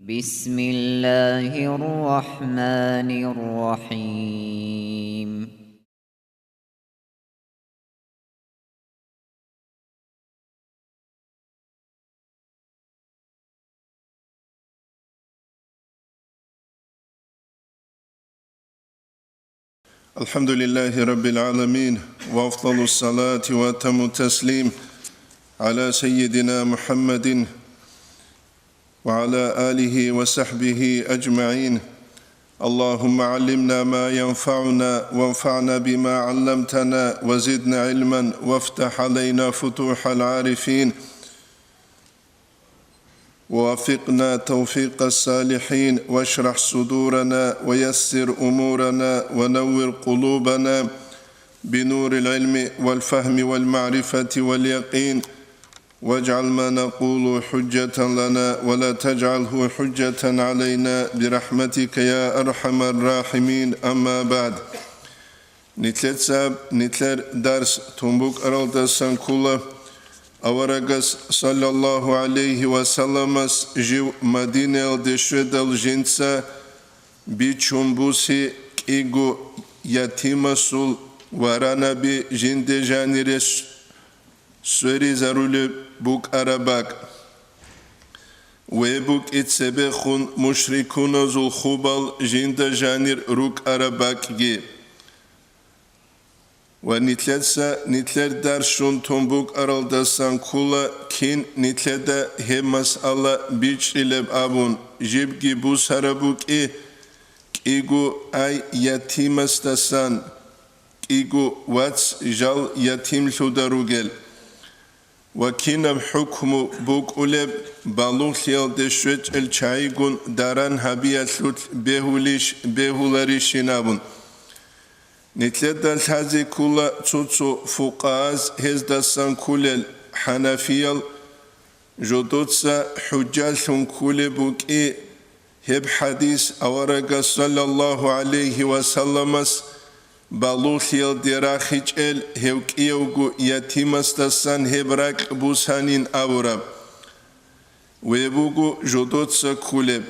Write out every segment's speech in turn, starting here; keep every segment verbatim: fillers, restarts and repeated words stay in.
بسم الله الرحمن الرحيم. الحمد لله رب العالمين، وأفضل الصلاة وأتم التسليم على سيدنا محمد وعلى آله وصحبه أجمعين. اللهم علمنا ما ينفعنا وانفعنا بما علمتنا وزدنا علما وافتح علينا فتوح العارفين ووفقنا توفيق الصالحين واشرح صدورنا ويسر أمورنا ونور قلوبنا بنور العلم والفهم والمعرفة واليقين واجعل ما نقول حجة لنا ولا تجعله حجة علينا برحمتك يا أرحم الراحمين. أما بعد. Нилъеца нилъер дарс тун букӀаралдасан ккола, аварагас, саллаллагьу гӀалайгьи ва салламас, жив Мадинаялде щведал жинца бичун буси кӀиго ятимасул варанаби жинде жанире сверизарулеб букӀараб бакӀ. Ве букӀи цебехун мушрикуназул хубал жинда жанир рукӀараб бакӀги. Ва нилъеца нилъер дарс щун тун букӀаралдасан ккола, кин нилъеда гьеб масъала бичӀчӀилеб абун, жибги бусараб букӀи, кӀиго ай ятимасдасан, кӀиго вац жал ятимлъуда ругел. Ва кинаб хӀукму букӀулеб балугълъиялде щвечӀел чагӀигун даран гьабиялъулъ бегьулищ, бегьуларищин абун. Нилъеда лъазе ккола цо-цо фукъагьаз гьездасан кколел хӀанафиял, жодоца хӀужжалъун кколеб букӀи, гьеб хӀадис аварагас, саллаллагьу гӀалайгьи ва салламас, балугълъиялде рахичӀел гьев кӀиявго ятимасдасан гьеб ракь бусанин абураб. Ве буго жодоца кколеб.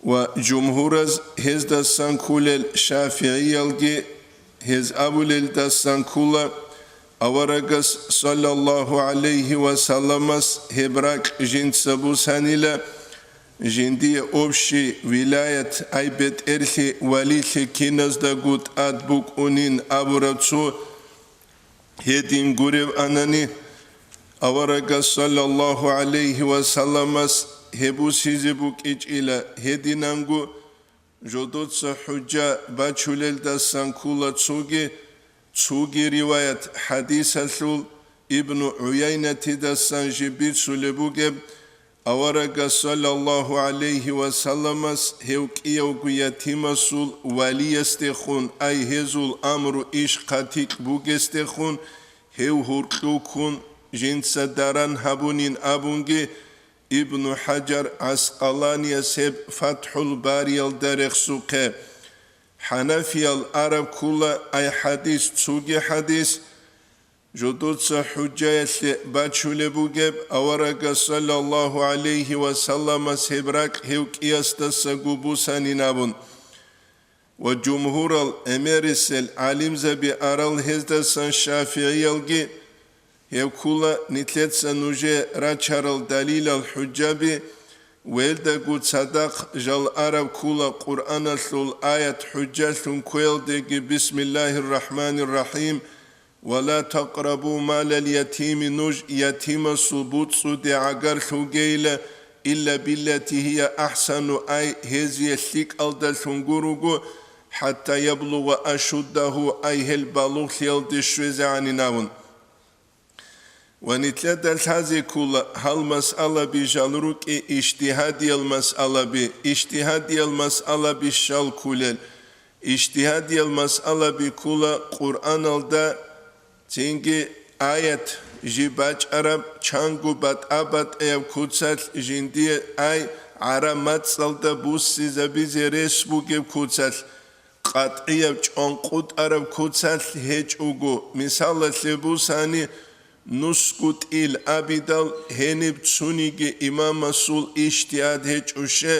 Ва жумгьураз гьездасан кколел шафигӀиялги гьез абулелдасан ккола, аварагас, саллаллагьу гӀалайгьи ва салламас, гьеб ракь жинца бусанила, жиндие общий вилаят, ай бетӀерлъи, валилъи киназдаго тӀад букӀунин абураб цо гьедин гуреб анани, аварагас, саллаллагьу гӀалайгьи ва салламас, гьеб бусизе букӀичӀила гьединанго, жодоца хӀужжа бачулелдасан ккола цоги, цоги риваят хӀадисалъул Ибну ГӀуяйнатидасан жиб бицулеб бугеб, аварагас, саллаллагьу гӀалайгьи ва салламас, гьев кӀиявго ятимасул валиясдехун, ай гьезул амру иш хъатикь бугесдехун, гьев гьуркьуккун жинца даран гьабунин абунги, Ибну ХӀажар ГӀаскъаланияс гьеб ФатхӀул Бариялда рехсухъе. ХӀанафиял араб ккола ай хӀадис цоги хӀадис, жодоца хӀужжаялъе бачулеб бугеб, аварагас, саллаллагьу гӀалайгьи ва салламас, гьеб ракь гьев кӀиясдасаго бусанин абун. Ва жумгьурал гӀемерисел гӀалимзаби арал гьездасан шафигӀиялги, гьев ккола нилъеца нужее рачарал далилал хӀужжаби, велдаго цадахъ жал араб ккола Къуръаналъул аят хӀужжалъун кквеялдеги: «Бисмиллагьир рахӀманир рахӀим, ва ла такърабу малал ятими», нуж ятимасул буцӀцӀуде гӀагарлъугейила, «илла биллати гьия ахӀсану», ай гьезие лъикӀалдалъун гуруго, «хӀатта яблугъа ашуддагьу», ай гьел балугълъиялде щвезегӀанин абун. Ва нилъеда лъазе ккола гьал масъалаби жал рукӀи ижтигьадиял масъалаби, ижтигьадиял масъалаби щал кколел, ижтигьадиял масъалаби ккола Къуръаналда цинги аят жиб бачӀараб, чанго батӀа-батӀаяб куцалъ жиндие ай гӀараб мацӀалда буссизабизе рес бугеб куцалъ, къатӀияб чӀванкъутӀараб куцалъ гьечӀого, мисалалъе бусани, нусгутӀил абидал, гьениб цуниги имамасул ижтигьад гьечӀуще,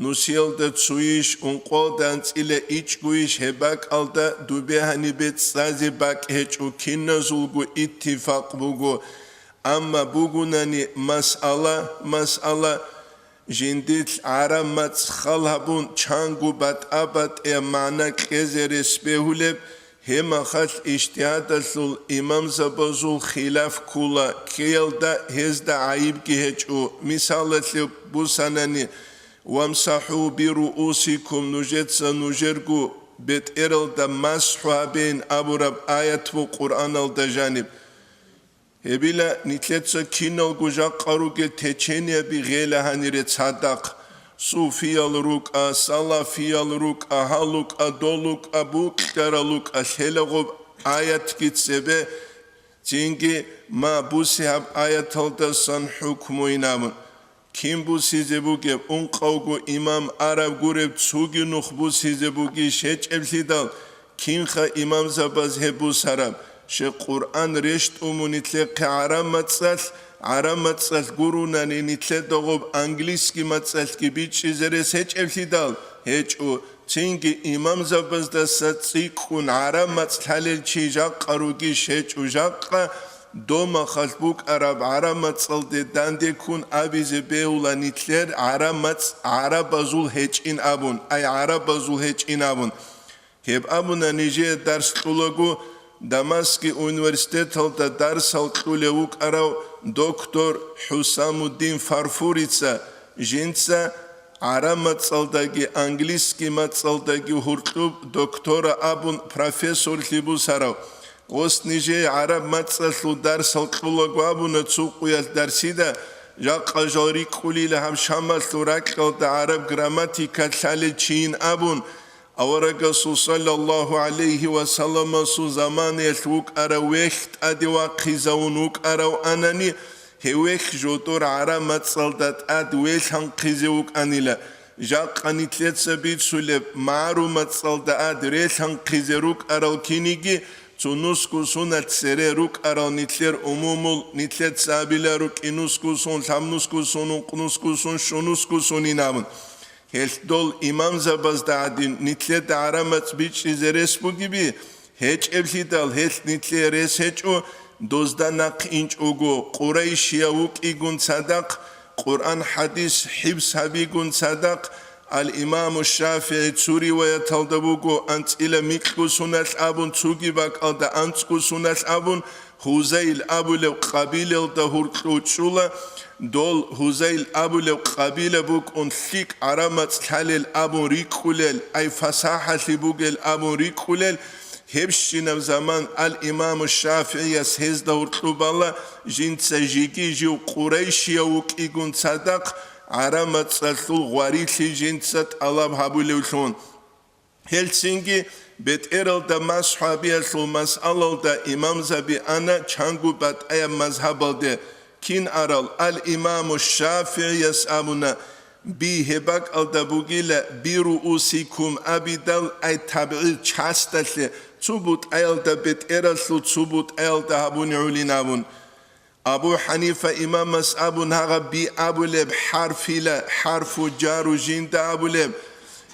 нусиялда цуйищ, ункъоялда анцӀила ичӀгуйищ, гьеб бакӀалда дубе гьанибе цӀазе бакӀ гьечӀо, киназулго иттифакъ буго. Амма бугунани масъала, масъала, жиндилъ гӀараб мацӀ хал гьабун, чанго батӀа-батӀияб магӀна кьезе рес бегьулеб, гьеб мехалъ ижтигьадалъул имамзабазул хилаф ккола, ккеялда гьезда гӀайибги гьечӀо. Мисалалъе бусанани: «Вамсаху бируусикум», нужеца нужерго бетӀералда масхӀу гьабейин абураб аят бу Къуръаналда жаниб. Гьебила нилъеца киналго жакъа ругел течениеби гъела гьанире цадахъ: суфиял рукӀа, салафиял рукӀа, гьал рукӀа, дол рукӀа, букьарал рукӀа, лъелагъуб аятги цебе, цинги ма буси гьаб аяталдасан хӀукмуйин абун. Кин бусизе бугеб, ункъавго имам араб гуреб цуги нух бусизе бугищ гьечӀеблъидал, кинха имамзабаз гьеб бусараб? Щай, Къуръан рещтӀун мун нилъехъе гӀараб мацӀалъ, гӀараб мацӀалъ гурунани нилъеда гъоб английский мацӀалъги бичӀчӀизе рес гьечӀеблъидал? ГьечӀо. Цинги имамзабаздаса цӀикӀкӀун гӀараб мацӀ лъалел чи жакъа ругищ гьечӀо жакъа, доб мехалъ букӀараб гӀараб мацӀалде данде ккун абизе бегьула нилъер гӀараб мацӀ гӀарабазул гьечӀин абун, ай гӀарабазул гьечӀин абун. Гьеб абуна нижее дарс кьулаго, Дамаскги университеталда дарсал кьулев вукӀарав доктор ХӀусамуддин Фарфурица, жинца гӀараб мацӀалдаги английский мацӀалдаги гьуркьуб доктора абун профессорлъи бусарав. Гъос нижее гӀараб мацӀалъул дарсал кьулаго абуна цо къуялъ дарсида, жакъа жал рикӀкӀулила гьаб Шамалъул ракьалда гӀараб грамматика лъалел чийин абун, Аварагасул саллаллагьу гӀалайгьи ва салламасул заманаялъ вукӀарав велъ тӀаде вахъизавун вукӀарав анани, гьев велъ жодор гӀараб мацӀалда тӀад велъанхъизе вукӀанила. Жакъа нилъеца бицулеб, магӀарул мацӀалда тӀад релъанхъизе рукӀарал киниги, цо нусго соналъ цере рукӀарал нилъер умумул, нилъеца абила рукӀин нусго сон, лъабнусго сон, ункънусго сон, щунусго сонин абун. Гьелъ дол имамзабазда гӀадин нилъеда гӀараб мацӀ бичӀчӀизе рес бугеби? ГьечӀеблъидал гьелъ нилъее рес гьечӀо, дозда нахъ инчӀого, къурайшияв вукӀигун цадахъ, Къуръан-хӀадис хӀифз гьабигун цадахъ, ал-Имаму ШафигӀи цо риваяталда буго анцӀила микьго соналъ абун, цоги бакӀалда анцӀго соналъ абун, Гьузайл абулев къабилаялда гьуркьу чӀула, дол Гьузайл абулев къабила букӀун лъикӀ гӀараб мацӀ лъалел абун рикӀкӀулел, ай фасахӀалъи бугел абун рикӀкӀулел, гьебщинаб заман ал-Имаму ШафигӀияс гьезда гьуркьу бала, жинца жеги жив къурайшияв вукӀигун цадахъ, гӀараб мацӀалъул гъварилъи жинца тӀалаб гьабулевлъун. Гьелцинги бетӀералда масхӀу гьабиялъул масъалалда имамзаби ана чанго батӀаяб мазгьабалде. Кин арал? Ал-Имаму ШафигӀияс абуна: «Би гьеб бакӀалда бугила, би руусикум абидал», ай табгӀид часталъе, цо бутӀаялда бетӀералъул цо бутӀаялда гьабуни гӀолин абун. Абу ХӀанифа имамас абун гьагъаб би абулеб хӀарфила, хӀарфу жару жинда абулеб,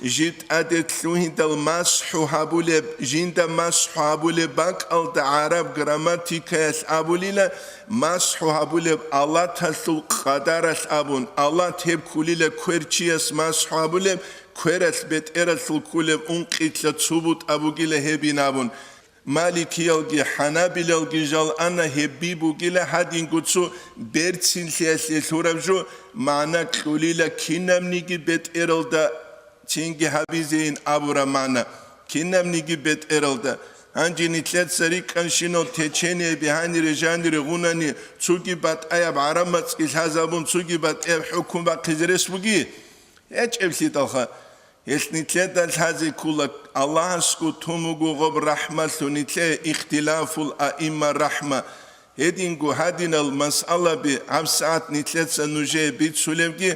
жиб тӀаде лъугьиндал масхӀу гьабулеб, жинда масхӀу гьабулеб бакӀалда гӀараб грамматикаялъ абулила, масхӀу гьабулеб алаталъул къадаралъ абун, алат гьеб ккулила квер чияс масхӀу гьабулеб, квералъ бетӀералъул ккулеб ункъилъа цо бутӀа бугила гьебин абун. Маликиялги хӀанабилалги жал ана гьеб би бугила гьадинго цо берцинлъиялъе лъураб жо, магӀна кьулила кинабниги бетӀералда цинги гьабизейин абураб магӀна, кинабниги бетӀералда. Гьанже нилъеца рикӀкӀанщинал течение бигьанире жанире гъунани цоги батӀаяб гӀараб мацӀги лъазабун, цоги батӀаяб хӀукму бахъизе рес буги? ГьечӀеблъидалха. Гьелъ нилъеда лъазе ккола, Аллагьасго тун буго гъоб рахӀмалъу нилъее ихтилафул аимма рахӀма. Гьединго гьадинал масъалаби гьабсагӀат нилъеца нужее бицулебги,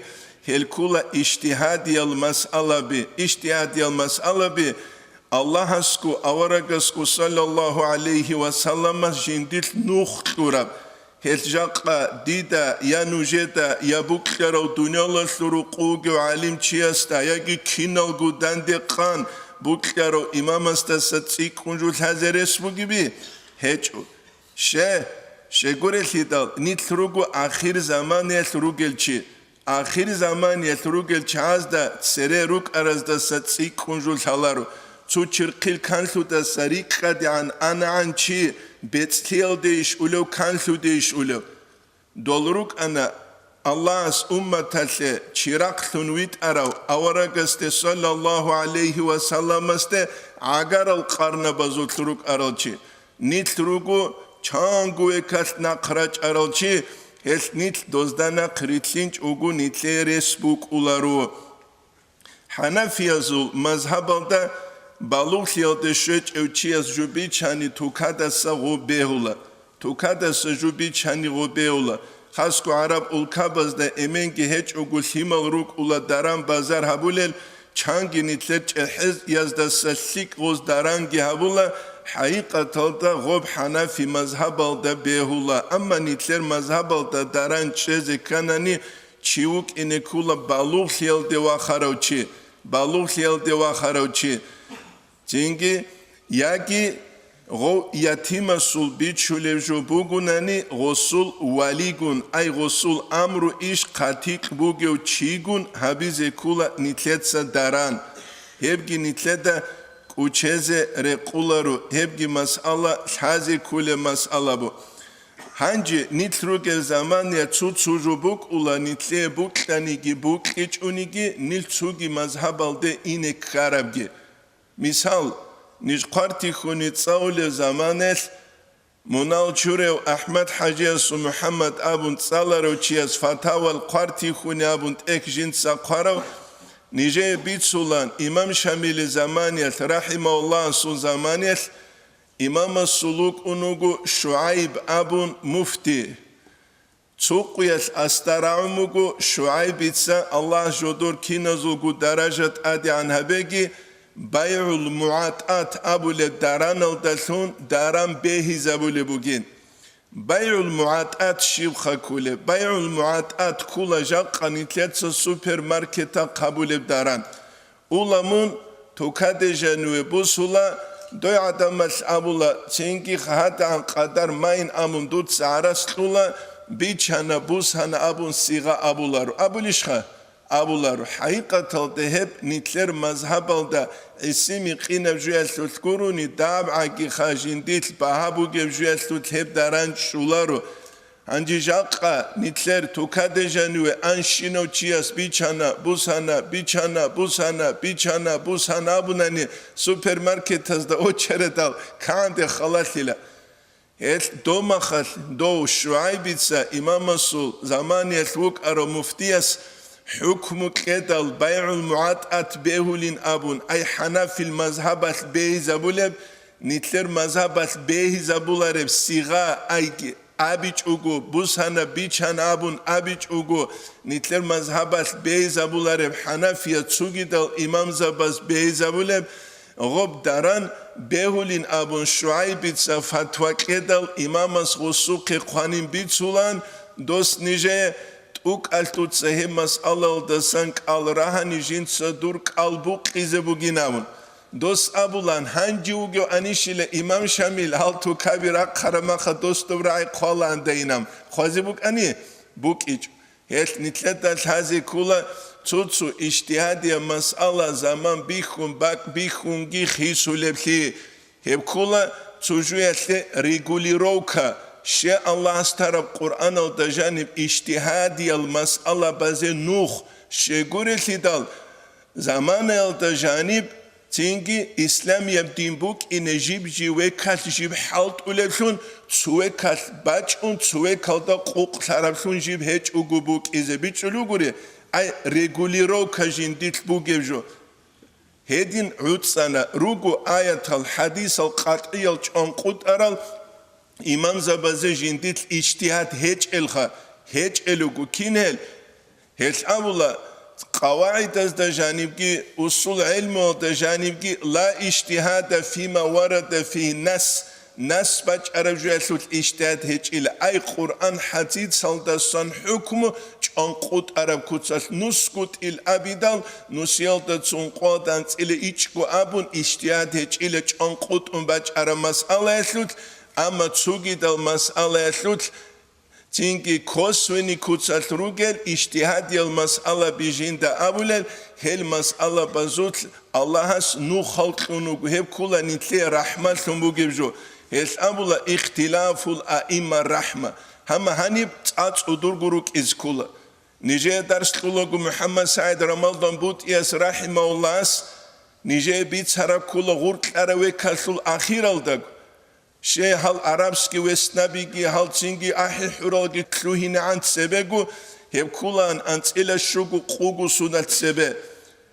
гьел ккола ижтигьадиял масъалаби, ижтигьадиял масъалаби Аллагьасго аварагасго саллаллагьу гӀалайгьи ва салламас жиндилъ нух кьураб, Гьел жакъа дида я нужеда я букьарав дуниялалъул рукъу вугев гӀалимчиясда, яги киналго данде къан букьарав имамасдаса цӀикӀкӀун жо лъазе рес бугеби? ГьечӀо. Ще, щегурелъидал, нилъ руго ахир заманаялъ ругел чи. Ахир заманаялъ ругел чагӀазда цере рукӀараздаса цӀикӀкӀун жо лъаларо. Цо чирхъил канлъудаса рикӀкӀадегӀан анагӀан чи бецӀлъиялдейищ улев, канлъудейищ улев? Дол рукӀана Аллагьас умматалъе чирахълъун витӀарав аварагасде, саллаллагьу гӀалайгьи ва салламасде, гӀагарал къарнабазулъ рукӀарал чи. Нилъ руго чанго векалъ нахъ рачӀарал чи, гьелъ нилъ дозда нахъ рилълъинчӀого нилъее рес букӀуларо. ХӀанафиязул мазгьабалда балугълъиялде щвечӀев чияс жо бичани тукадаса гъоб бегьула, тукадаса жо бичани гъоб бегьула. Хасго гӀараб улкабазда эменги гьечӀого лъимал рукӀула даран-базар гьабулел, чанги нилъер чӀехӀездаса лъикӀ гъоз даранги гьабула, хӀакъикъаталда гъоб хӀанафи мазгьабалда бегьула, амма нилъер мазгьабалда даран чӀезе кканани, чи вукӀине ккула балугълъиялде вахарав чи, балугълъиялде вахарав чи. Цинги, яги гъов ятимасул бичулев жо бугунани, гъосул валигун, ай гъосул амру иш хъатикь бугев чигун гьабизе ккула нилъеца даран. Гьебги нилъеда кӀучезе рекъуларо, гьебги масъала лъазе ккулеб масъала бу. Гьанже нилъ ругел замания цо-цо жо букӀула, нилъее букьаниги букьичӀониги, нилъ цоги мазгьабалде ине ккарабги. Мисал, ниж хъвартихьуни цӀалулев заманаялъ мунал чурев АхӀмад-хӀажиясул МухӀаммад абун цӀаларав чияс фатавал хъвартихьуни абун тӀехь жинца хъварав, нижее бицулан, имам Шамили заманиялъ, рахӀимагьуллагьасул заманиялъ, имамасул вукӀун вуго ШугӀайб абун муфти. Цо къуялъ асда рагӀун буго ШугӀайбица, Аллагь жодор киназулго даража тӀадегӀан гьабеги, БайгӀул МугӀатӀат абулеб дараналдалъун даран бегьизабулеб бугин. БайгӀул МугӀатӀат щибха кколеб? БайгӀул МугӀатӀат ккола жакъа нилъеца супермаркетахъ гьабулеб даран. Ула мун, тукаде жаниве бусула, дой гӀадамалъ абула, цинги гьадагӀан къадар майин абун дуца гӀарац кьула, бичана, бусана абун сигъа абуларо. Абулищха? Абуларо. ХӀакъикъаталда гьеб нилъер мазгьабалда гӀисими къинаб жуялъулъ гурони, дабгӀагиха жиндилъ багьа бугеб жуялъулъ гьеб даран чӀоларо. Гьанже жакъа нилъер тукаде жаниве анщинав чияс бичана, бусана, бичана, бусана, бичана, бусана абунани, супермаркетазда очередал кагӀанде халалъила. Гьелъ домахалъ дов ШугӀайбица имамасул заманиялъ вукӀарав муфтияс хӀукму кьедал, БайгӀул МугӀатӀат бегьулин абун, ай хӀанафил мазгьабалъ бегьизабулеб, нилъер мазгьабалъ бегьизабулареб сигъа, ай абичӀого, бусана, бичана абун абичӀого, нилъер мазгьабалъ бегьизабулареб хӀанафия цогидал имамзабаз бегьизабулеб, гъоб даран бегьулин абун ШугӀайбица фатва кьедал, имамас гъосухъе хъванин бицулан, дос нижее тӀукӀалъ дуца гьеб масъалалдасан кӀал рагьани жинца дур кӀал букъизе бугин абун. Дос абулан, гьанже вугев анищила имам Шамил гьал тукаби рахъараб маха дос доб рагӀи хъвалаан дайинаб. Хъвазе букӀани? БукӀичӀо. Гьелъ нилъеда лъазе ккола цо-цо ижтигьадияб масъала заман бихьун, бакӀ бихьунги хисулеблъи. Гьеб ккола цо жуялъе регулировка, ще Аллагьас тараб Къуръаналда жаниб ижтигьадиял масъалабазе нух, щегурелъидал, заманаялда жаниб цинги исламияб дин букӀине жиб-жив векалъ жиб хӀалтӀулеблъун, цо векалъ бачӀун, цо векалда къукълъараблъун жиб гьечӀого букӀизе бичӀчӀулугури, ай, регулировка жиндилъ бугеб жо. Гьедин гӀуцӀана руго аятал, хӀадисал къатӀиял чӀванкъутӀарал имамзабазе жиндилъ ижтигьад гьечӀелха, гьечӀелуго кин гьел? Гьелъ абула, къавагӀидазда жанибги, усул гӀелмуялда жанибги, ла ижтигьада фима варада фигьи нас, нас бачӀараб жоялъулъ ижтигьад гьечӀила. Ай, Къуръан хӀадисалдасан хӀукму чӀванкъутӀараб куцалъ нусго тӀил абидал, нусиялда цун къоялда анцӀила ичӀго абун, ижтигьад гьечӀила чӀванкъутӀун бачӀараб масъалаялъулъ, амма цогидал масъалаялъулъ, цинги косвенный куцалъ ругел ижтигьадиял масъалаби жинда абулел, гьел масъалабазулъ Аллагьас нухал кьун вуго, гьеб ккола нилъее рахӀмалъун бугеб жо. Гьелъ абула: «Ихтилафул аимма рахӀма». Гьамма гьаниб цӀа цӀудурго рукӀиз ккола. Нижее дарс кьулаго МухӀаммад СагӀид Рамалдан БутӀияс рахӀимагьуллагьас нижее бицараб ккола гъуркьарав векалъул ахиралдаго. Щай, гьал арабский веснабиги, гьал цинги ахӀи-хӀуралги лъугьинегӀан цебего, гьеб кколаан анцӀила щуго къуго суналъ цебе.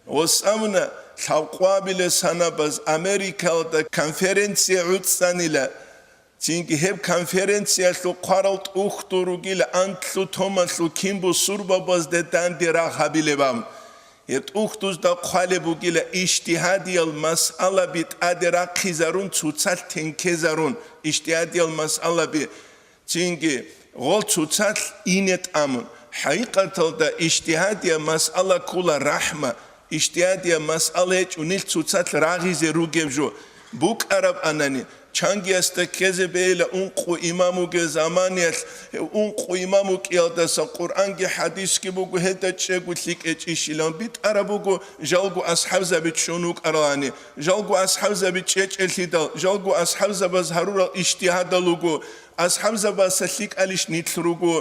Гъос абуна, лъабкъоабилеб санабаз Америкалда конференция гӀуцӀанила. Цинги гьеб конференциялъул хъварал тӀухьдул ругила анлъго томалъул кин бусурбабазде данде рагъ гьабилеб абун. Гьеб тӀухьдузда хъвалеб бугила ижтигьадиял масъалаби тӀаде рахъизарун, цоцалъ тенкезарун, ижтигьадиял масъалаби цинги гъол цоцалъ ине тӀамун. ХӀакъикъаталда ижтигьадиял масъала ккола рахӀма, ижтигьадиял масъала гьечӀо нилъ цоцалъ рагъизе ругеб жо. БукӀараб анани, чангиясда ккезе бейила ункъо имам вугев заманиялъ, ункъо имам вукӀиялдаса Къуръанги хӀадисги буго, гьелда чӀего лъикӀ гьечӀищилан битӀараб буго, жалго асхӀабзаби чӀун вукӀаралани, жалго асхӀабзаби чӀечӀелъидал, жалго асхӀабзабаз гьарурал ижтигьадал руго, асхӀабзабаса лъикӀалищ нилъ руго.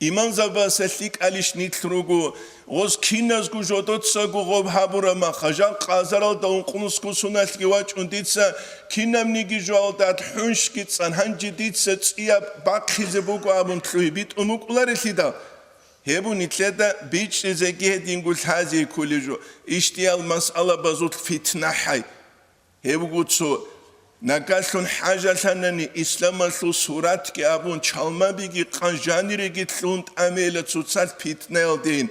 Имамзабаса лъикӀалищ нилъ руго, гъоз киназго жодоцаго гъоб гьабураб маха, жакъа азаралда ункънусго суналъги вачӀун дица, кинабниги жоялда хӀунщги цӀан, гьанже дица цӀияб бахъизе буго абун лъугьи битӀун букӀуларелъидал? Гьеб нилъеда бичӀчӀизеги гьединго лъазе кколеб жо, ижтигьадиял масъалабазул фитна хӀай. Гьеб буго цо. Нагагьлъун хӀажалъанани исламалъул суратги абун, чалмабиги къан жаниреги лъун тӀамейила цоцалъ питнаялдейин.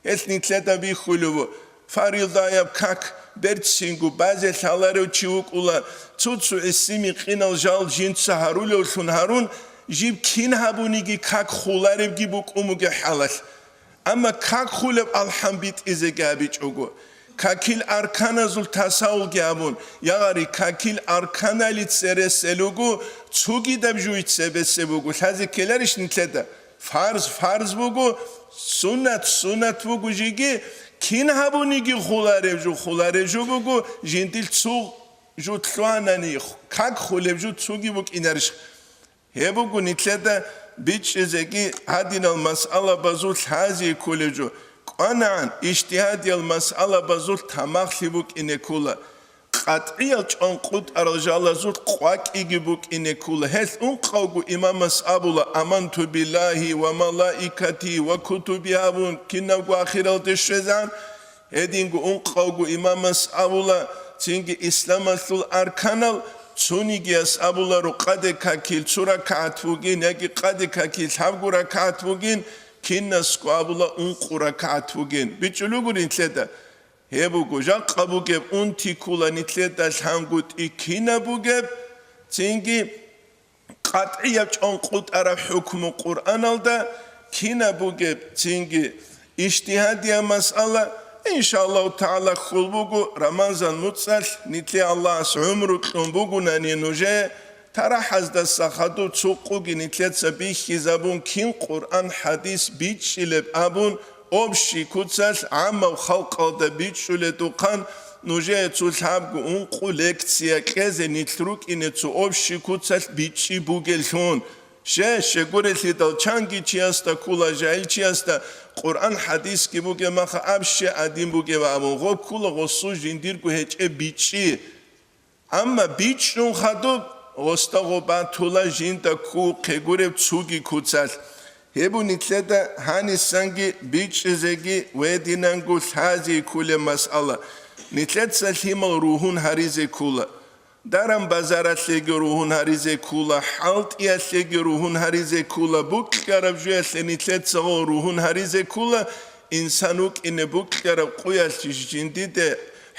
Гьелъ нилъеда бихьулев вуго, фаризаяб как берцинго базе лъаларев чи вукӀула, цо-цо гӀисинал жал жинца гьарулевлъун гьарун, жиб кин гьабуниги как хуларевги букӀун бугеб хӀалалъ. Амма как хулеб алхӀам битӀизеги гьабичӀого, какил арканазул тасавулги гьабун, ягъари какил арканали цересел руго, цогидаб жуй цебесеб буго, лъазе ккеларищ нилъеда? Фарз фарз буго, суннат суннат буго жеги, кин гьабуниги хуларев жо хуларев жо буго, жиндил цо жо лъугьанани, как хулеб жо цоги букӀинарищ? Гьеб буго нилъеда бичӀчӀизеги гьадинал масъалабазул лъазе кколеб жо, кӀванагӀан ижтигьадиял масъалабазул тамахлъи букӀине ккола, къатӀиял чӀванкъутӀарал жалазул къвакӀиги букӀине ккола. Гьелъ ункъавго имамас абула: «Аманту биллагьи ва малаикатигьи ва кутубигьи», абун, кинабго ахиралде щвезегӀан. Гьединго ункъавго имамас абула, цинги исламалъул арканал цонигияс абула, рукъаде какил цо ракагӀат бугин яги къаде какил лъабго ракагӀат бугин, кинасго абула, ункъо ракагӀат бугин. БичӀчӀулугурин нилъеда. Гьеб буго, жакъа бугеб унти ккола нилъеда лъангутӀи кинаб бугеб, цинги къатӀияб чӀванкъутӀараб хӀукму Къуръаналда кинаб бугеб, цинги ижтигьадияб масъала, иншааллагьу тагӀала, хьул буго Рамазан муцӀалъ, нилъее Аллагьас гӀумру кьун бугонани нужее, тарахӀаздаса хадуб цо къуги нилъеца бихьизабун, кин Къуръан-хӀадис бичӀчӀилеб абун, общий куцалъ гӀаммаб халкъалда бичӀчӀуледухъан нужее цо лъабго-ункъо лекция кьезе нилъ рукӀине цо общий куцалъ бичӀчӀи бугеллъун. Ще, щегурелъидал чанги чиясда ккола, жагьил чиясда Къуръан-хӀадисги бугеб маха, аб ще гӀадин бугеб абун, гъоб ккола гъосул жиндирго гьечӀеб бичӀчӀи. Амма бичӀчӀун хадуб, гъосда гъоб батула жинда ккухъе гуреб цоги куцалъ. Гьеб нилъеда гьанисанги бичӀчӀизеги гьединанго лъазе кколеб масъала. Нилъеца лъимал ругьун гьаризе ккола. Даран-базаралъеги ругьун гьаризе ккола, хӀалтӀиялъеги ругьун гьаризе ккола, букьараб жуялъе нилъецаго ругьун гьаризе ккола, инсан вукӀине букьараб къуялъ жиндиде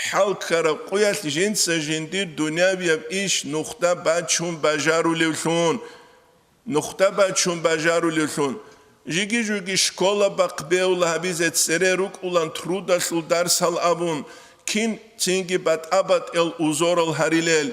хӀалккараб къуялъ жинца жиндир дунявияб иш нухда бачун бажарулевлъун, нухда бачун бажарулевлъун. Жиги-жуги школа бахъ беула гьабизе цере рукӀулан трудалъул дарсал абун, кин цинги батӀа-батӀиял узорал гьарилел,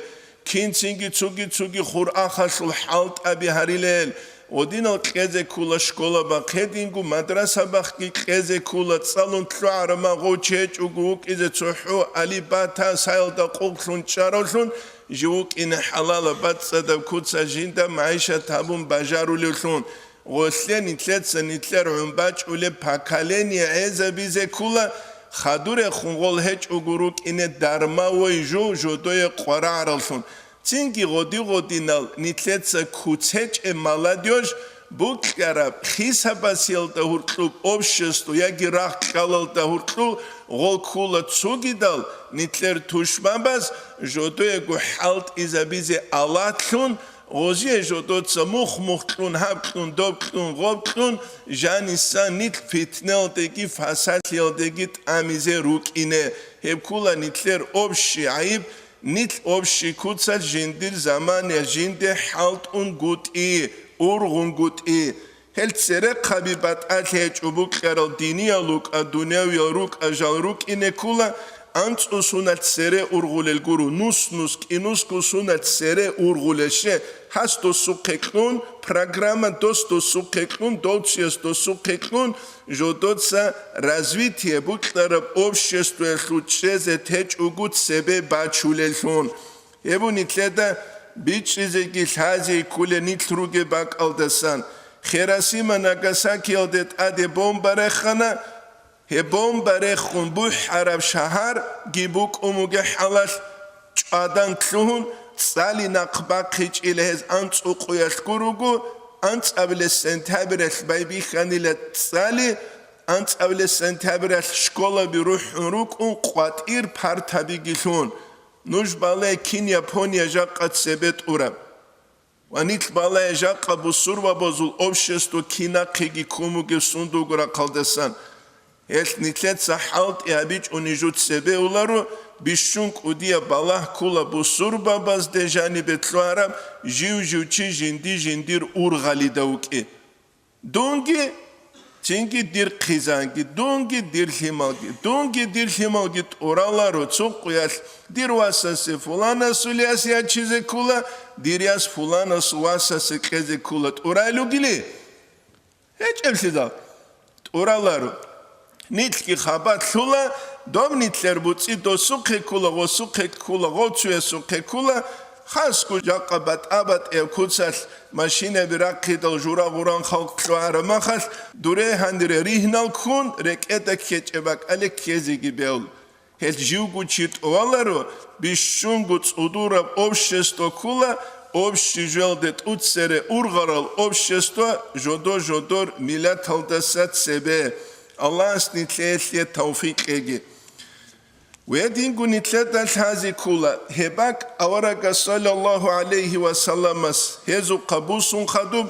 кин цинги цуги-цуги хурахалъул хӀалтӀаби гьарилел, гъодинал кьезе ккула школа бахъ, гьединго мадраса бахъги кьезе ккула, цӀалун лъугӀараб магъу чечӀого вукӀизе цохӀо алиб-бата саялда къугълъун чӀаравлъун, жив вукӀине хӀалалаб бацӀцӀадаб куца жинда магӀишат гьабун бажарулевлъун, гъолъе нилъеца нилъер гӀун бачӀулеб поколение гӀезабизе ккула, хадурехун гъол гьечӀого рукӀине дармавой жо жодое къварагӀараллъун. Цинги гъоди-гъодинал нилъеца куцечӀеб молодёжь букьараб хисабасиялда гьуркьуб общество яги рагъ-кьалалда гьуркьул гъол ккула цугидал, нилъер тушбабаз жодоего хӀалтӀизабизе алатлъун, гъозие жодоца мух-мух кьун, гьаб кьун, доб кьун, гъоб кьун, жаниса нилъ питнелдеги фасалъиялдеги тӀамизе рукӀине. Гьеб ккула нилъер общий гӀайиб, нилъ общий куцалъ жиндир заманаялъ жинде хӀалтӀунгутӀи, ургъунгутӀи. Гьел церехъаби батӀалъи гьечӀо букьарал диниял рукӀа, дунявиял рукӀа жал рукӀине ккула, анцӀу суналъ цере ургъулел гуро, нус-нус, кӀинусго суналъ цере ургъулел ще, гьас досухъе кьун, программа дос досухъе кьун, довцияс досухъе кьун, жодоца развитие букьараб обществоялъул чӀезе течӀого цебе бачулеллъун. Гьеб нилъеда бичӀчӀизеги лъазе кколел нилъ ругеб бакӀалдасан. Хиросима, Нагасакиялде тӀаде бомба рехана, гьеб бомба рехун бухӀараб шагьарги букӀун бугеб хӀалалъ, чӀвадан лъугьун, цӀали нахъ бахъичӀила гьез анцӀукъуялъ гуруго, анцӀабилес сентябрялъ байбихьанила цӀали, анцӀабилес сентябрялъ школаби рухӀун рукӀун къватӀир партабиги лъун. Нуж бале, кин Япония жакъа цебе тӀураб. Ва нилъ бале, жакъа бусурбабазул общество кинахъеги ккун бугеб сундулго рахъалдасан. Гьелъ нилъеца хӀалтӀи гьабичӀони жо цебе уларо, бищун кӀудияб балагь ккула бусурбабазде жанибе лъугьараб жив-жив чи жинди-жиндир ургъалида вукӀи. Дунги, цинги дир хъизанги, дунги дир лъималги, дунги дир лъималги тӀураларо цо къуялъ, дир васасе фуланасул яс ячизе ккула, дир яс фуланасул васасе кьезе ккула тӀурал ругили? ГьечӀеблъидал тӀураларо. Нилъги хабар лъула, доб нилъер буцӀи досухъе ккула, гъосухъе ккула, гъоцуясухъе ккула, хасго жакъа батӀа-батӀияб куцалъ машинаби рахъидал жура-гъуран халкъ лъугӀараб махалъ, дуре гьанире ригьнал ккун, рекӀеда ккечӀеб бакӀалде ккезеги бегьула. Гьел живго чи тӀоларо, бищунго цӀудураб общество ккула, общий жоялде тӀуцере ургъарал общество жодо-жодор миллаталдаса цебе. Аллагьас нилъее тавфикъ кьеги. Гьединго нилъеда лъазе ккула, гьеб бакӀ аварагас саллаллагьу гӀалайгьи ва салламас гьезухъа бусун хадуб,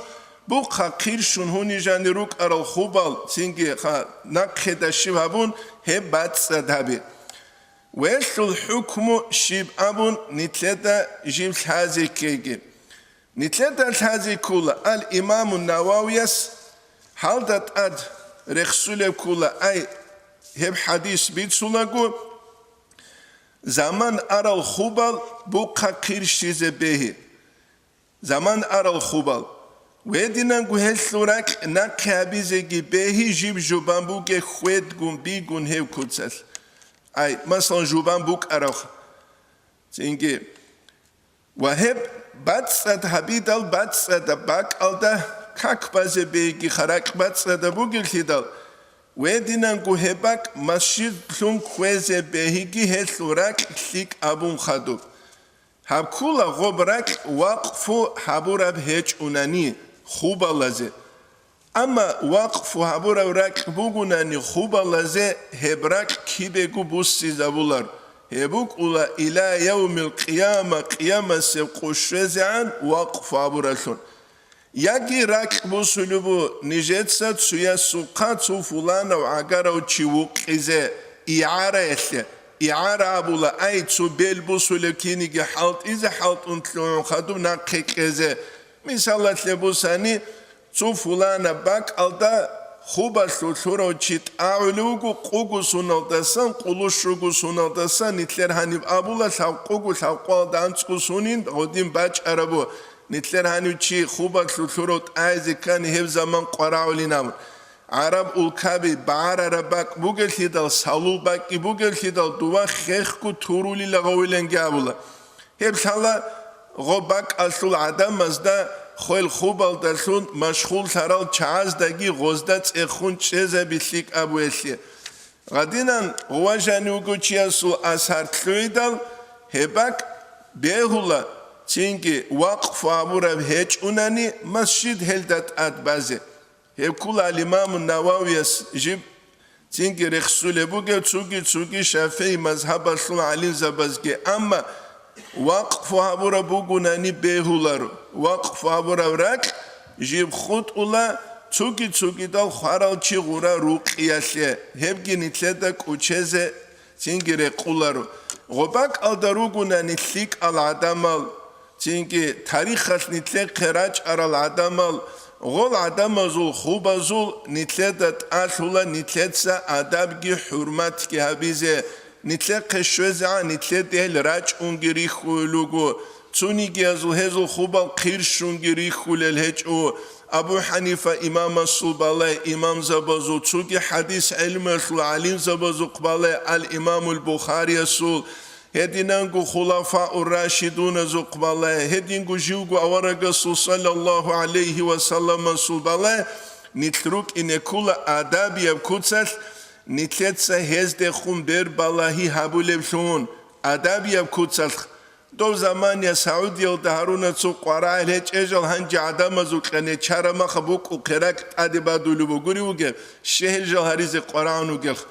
бухъа хъирщун гьунижани рукӀарал хубал, цинги ха-, нахъеда щиб гьабун, гьеб бацӀцӀад гьабе. Велъул хӀукму щиб абун нилъеда жиб лъазе ккеги. Нилъеда лъазе ккула ал-Имаму Нававияс гьалда тӀад рехсулеб ккула, ай, гьеб хӀадис бицулаго, заман арал хубал бухъа хъирщизе бегьи. Заман арал хубал. Гьединанго гьелъул ракь нахъе гьабизеги бегьи жиб жубан бугеб хьведгун бигун гьев куцалъ. Ай, масалан, жубан букӀарав. Цинги. Ва гьеб бацӀцӀад гьабидал бацӀцӀадаб бакӀалда как базе бегьиги ха ракь бацӀцӀадаб бугеллъидал, гьединанго гьеб бакӀ масжидлъун кквезе бегьиги гьелъул ракь лъикӀ абун хадуб. Гьаб ккула гъоб ракь вакъфу гьабураб гьечӀунани хубалазе. Амма вакъфу гьабураб ракь бугунани хубалазе, гьеб ракь кибего буссизабулар, гьеб букӀула иля явмил къияма, къиямасеб къо щвезегӀан вакъфу гьабуралъун. Яги ракь бусулеб бу нижеца цуясухъа цо фуланав гӀагарав чи вукъизе, игӀараялъе. игӀара абула, ай, цо бел бусулеб киниги хӀалтӀизе хӀалтӀун лъугӀун хадуб нахъе кьезе. Мисалалъе бусани, цо фулана бакӀалда хубалъулъ лъурав чи тӀагӀулев вуго къугу суналдасан, къулу щугу суналдасан, нилъер гьаниб абула, лъабкъугу лъабкъуалда анцӀго сунин гъодин бачӀарабу, нилъер гьанив чи хубалъулъ лъурав тӀагӀизе ккани гьеб заман къварагӀулин абун. ГӀараб улкаби багӀарараб бакӀ бугеллъидал, салул бакӀги бугеллъидал, дова хехго турулила гъовиланги абула. Гьеб лъала гъо бакӀалъул гӀадамазда хвел хубалдалъун машгъуллъарал чагӀаздаги гъозда цӀехун чӀезаби лъикӀаб гьелъи. Гъадинан гъува жанив вуго чиясул асар лъугӀидал, гьеб бакӀ бегьула, цинги вакъфу гьабураб гьечӀунани масжид гьелда тӀад базе. Гьеб ккола ал-Имаму Нававияс жиб, цинги рехсулеб бугеб цоги-цоги ШафигӀи мазгьабалъул гӀалимзабазги, амма вакъфу гьабураб бугунани бегьуларо. Вакъфу гьабураб ракь жиб хутӀула цоги-цогидал хварал чи гъура рукъиялъе, гьебги нилъеда кӀучезе цинги рекъуларо. Гъо бакӀалда ругунани лъикӀал гӀадамал, цинги тарихалъ нилъехъе рачӀарал гӀадамал, гъол гӀадамазул хубазул нилъеда тӀалъула нилъеца адабги хӀурматги гьабизе, нилъехъе щвезегӀан нилъеда гьел рачӀунги рихьулел руго, цонигиязул гьезул хубал хъирщунги рихьулел гьечӀо. Абу ХӀанифа имамасул балай имамзабазул, цоги хӀадис гӀелмуялъул гӀалимзабазухъ балай ал-Имамул Бухариясул, гьединанго хулафаур-рашидуназухъ балай, гьединго живго аварагасул саллаллагьу гӀалайгьи ва салламасул балай, нилъ рукӀине ккола адабияб куцалъ, нилъеца гьездехун бербалагьи гьабулеблъун, адабияб куцалъ. Дов замания Саудиялда гьаруна цо къварагӀел гьечӀеб жал, гьанже гӀадамазул кьене чара маха букӀухъе ракь тӀаде бадулеб бугури вугеб, щегьел жал гьаризе къварагӀун вугелъ.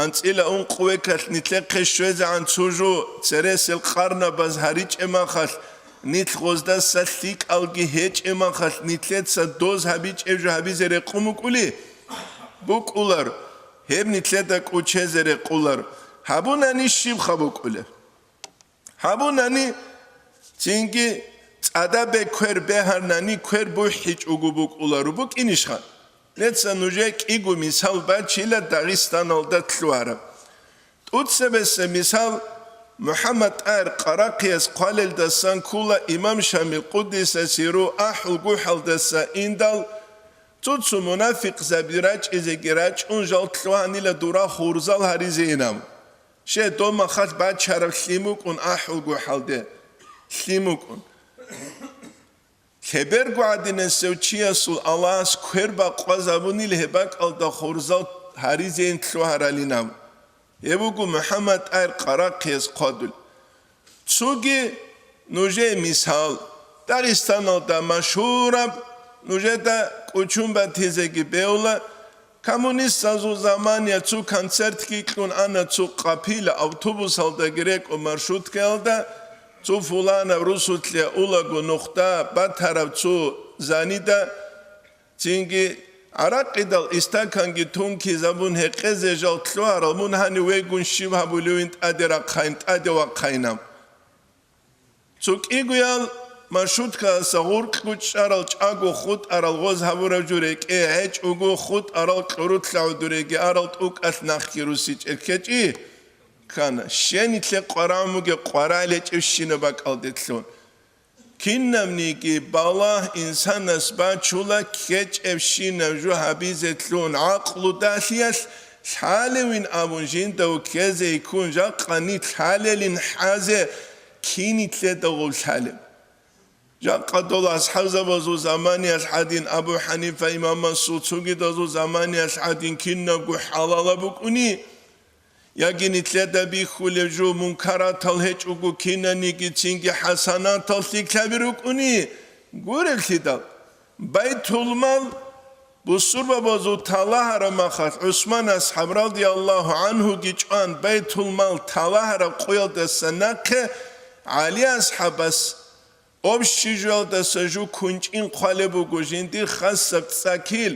АнцӀила ункъ векалъ нилъехъе щвезегӀан цо жо цересел къарнабаз гьаричӀеб махалъ, нилъ гъоздаса лъикӀалги гьечӀеб махалъ, нилъеца доз гьабичӀеб жо гьабизе рекъун букӀули? БукӀулар, гьеб нилъеда кӀучезе рекъулар. Гьабунани щибха букӀулеб? Гьабунани, цинги цӀадабе квер бегьарнани квер бухӀичӀого букӀуларо букӀинищха? Неца нужее кӀиго мисал бачила Дагъистаналда лъугьараб. ТӀуцебесеб мисал МухӀаммад-ТӀагьир Къарахъияс хъвалелдасан ккола имам Шамил къуддиса сирругьу АхӀулгохӀалдаса индал, цо-цо мунафикъзаби рачӀизеги рачӀун жал лъугьанила дура хурзал гьаризе инан. Щай, дов махалъ бачараб лъим букӀун АхӀулгохӀалде, лъим букӀун. Лъеберго гӀадинасев чиясул Аллагьас квер бакъвазабунил гьеб бакӀалда хурзал гьаризейин лъугьаралин абун. Гьеб буго МухӀаммад-ТӀагьир Къарахъияс хъвадул. Цоги нужее мисал, Дагъистаналда машгьураб, нужеда кӀучун батизеги бевла, коммунистазул замания цо концертги кьун ана цо къапила автобусалдаги рекӀун маршруткаялда, цо фуланаб русулъе улаго нухда батараб цо занида, цинги гӀаракъидал истаканги тункизабун гьекъезе жал лъугьарал, мун гьанив вегун щиб гьабулевин тӀаде рахъайин, тӀаде вахъайинаб. Цо кӀигоял маршруткаялдаса гъуркьго чӀарал чӀаго хутӀарал гъоз гьабураб жо рекӀее гьечӀого, хутӀарал кьурулъа гӀодореги арал тӀукӀалъ нахъги русичӀел ккечӀи ккана, щенитлъе къварагӀун бугеб къварагӀел гьечӀебщинаб бакӀалделъун. Кинабниги балагь инсанас бачула ккечӀебщинаб жо гьабизелъун, гӀакълудалъиялъ лъалевин абун жинда вуккезе йиккун, жакъа нилъ лъалелин хӀазе кинитлъедагъуб лъалеб. Жакъа дол асхӀабзабазул заманиялъ гӀадин, Абу ХӀанифа имамасул цогидазул заманиялъ гӀадин кинабго хӀалалаб букӀуни, яги нилъеда бихьулеб жо мункаратал гьечӀого кинаниги цинги хӀасанатал лъикӀлъаби рукӀуни гуреблъидал, Байтулмал бусурбабазул талагьараб махалъ ГӀусман асхӀаб радияллагьу гӀанхӀуги чӀван, Байтулмал талагьараб къуялдаса нахъе ГӀали асхӀабас общий жоялдаса жу кунчӀин хъвалеб буго, жиндир хасаб цӀакил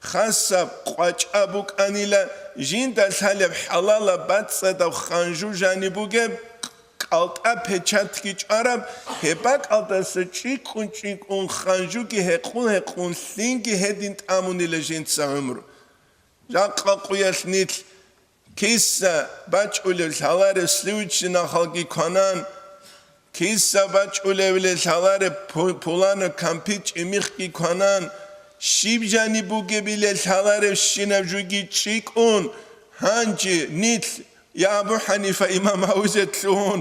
Хасаб къвачӀа букӀанила жинда лъалеб хӀалалаб бацӀцӀадаб ханжу жаниб бугеб, кӀалтӀа печатги чӀвараб, гьеб бакӀалдаса чӀикӀкӀун-чӀикӀкӀун ханжуги гьекъун-гьекъун лъинги гьедин тӀамунила жинца гӀумру. Жакъа къуялъ нилъ киса бачӀулев лъаларев сливочный нахалги кванан, киса бачӀулевле лъалареб пу-, пуланаб кампи чӀимихъги кванан, щиб жаниб бугебиле лъаларевщинаб жуги чӀикӀкӀун, гьанже нилъ я Абу ХӀанифа имам гьавизе лъугьун,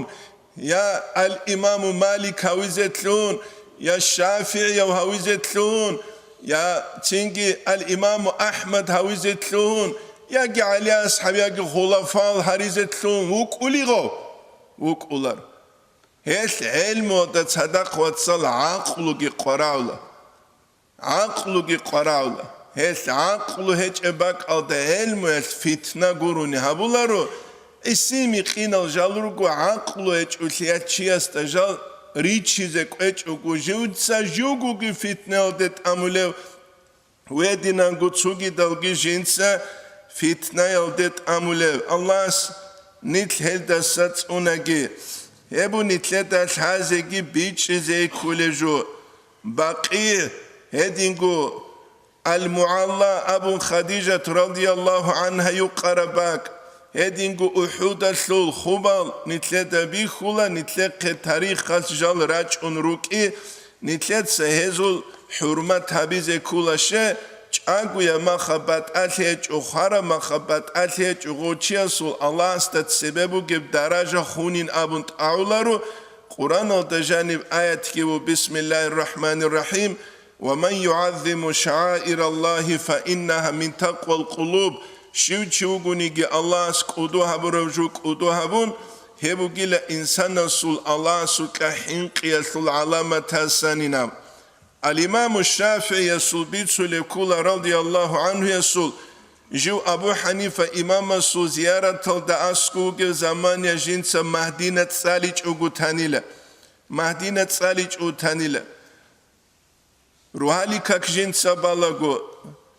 я ал-Имаму Малик гьавизе лъугьун, я ШафигӀияв гьавизе лъугьун, я цинги ал-Имаму АхӀмад гьавизе лъугьун, яги ГӀали асхӀаб, яги хулафал гьаризе лъугьун вукӀулигъав? ВукӀулар. Гьелъ гӀелмуялда цадахъ, вацал, гӀакълуги къваравла. ГӀакълуги къваравла. Гьелъ гӀакълу гьечӀеб бакӀалда гӀелмуялъ фитна гурони гьабуларо, гӀисин-микъинал жал руго гӀакълу гьечӀолъиялъ чиясда жал ричизе кӀвечӀого, живца живгоги фитнаялде тӀамулев, гьединанго цогидалги жинца фитнаялде тӀамулев. Аллагьас нилъ гьелдаса цӀунаги. Гьеб нилъеда лъазеги бичӀчӀизе кколеб жо. БакъигӀ, гьединго Ал-МугӀалла абун Хадижат радияллагьу гӀангьа юкъараб бакӀ, гьединго УхӀудалъул хубал нилъеда бихьула, нилъехъе тарихалъ жал рачӀун рукӀи, нилъеца гьезул хӀурмат гьабизе ккола. Щай? ЧӀагояб махаб батӀалъи гьечӀо, хвараб махаб батӀалъи гьечӀо, гъов чиясул Аллагьасда цебе бугеб даража хунин абун тӀагӀуларо. Къуръаналда жаниб аятги ву: «Бисмиллагьир рахӀманир рахӀим, ва ман югӀаззиму шагӀаираллагьи фа иннагьа мин такъвал къулуб», щив чи вугониги Аллагьас кӀудо гьабурав жо кӀудо гьабун, гьеб бугила инсанасул Аллагьасукьа хӀинкъиялъул гӀаламатасанина. Ал-Имаму ШафигӀиясул бицулеб ккола, радияллагьу гӀангьуясул, жив Абу ХӀанифа имамасул зияраталда аскӀов вугев заман я жинца Магьдина цӀаличӀого танила. Магьдина цӀаличӀого танила. Ругьали как жинца балаго,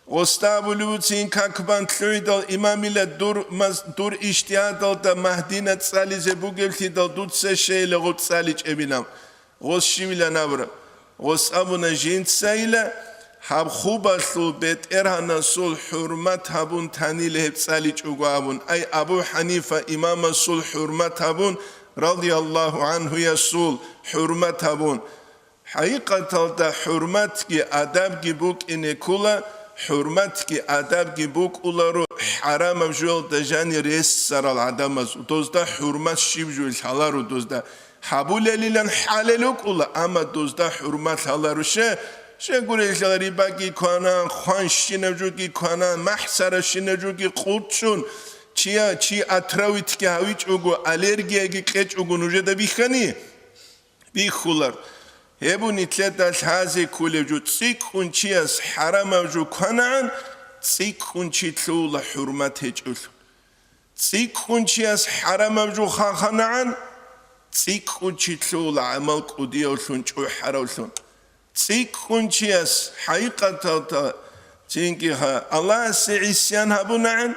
гъосда абулев вуцин как бан лъугӀидал имамила дур маз-, дур ижтигьадалда Магьдина цӀализе бугевлъидал дуца щейила гъоб цӀаличӀебилан. Гъос щивилан абура. Гъос абуна жинцайила, гьаб хубалъул БетӀергьанасул хӀурмат гьабун танила гьеб цӀаличӀого абун, ай Абу ХӀанифа имамасул хӀурмат гьабун, радияллагьу гӀангьуясул хӀурмат гьабун. ХӀакъикъаталда хӀурматги адабги букӀине ккола, хӀурматги адабги букӀуларо хӀарамаб жоялда жани ресарал гӀадамаз, дозда хӀурмат щиб жо лъаларо дозда. Гьабулелилан хӀалел вукӀула, амма дозда хӀурмат лъаларо. Ще, щегурелъул рибаги кванан, хванщинаб жоги кванан, махӀсарабщинаб жоги къурчӀун, чия-, чи отравитьги гьавичӀого, аллергияги кьечӀого нужеда бихьани? Бихьулар. Гьеб нилъеда лъазе кколеб жо: цӀикӀкӀун чияс хӀарамаб жо кванагӀан, цӀикӀкӀун чи лъугьула хӀурмат гьечӀолъун. ЦӀикӀкӀун чияс хӀарамаб жо хаханагӀан, цӀикӀкӀун чи лъугьула гӀамал кӀудиявлъун, чӀухӀаравлъун. ЦӀикӀкӀун чияс хӀакъикъаталда цинги гьа Аллагьасе гӀисян гьабунагӀан,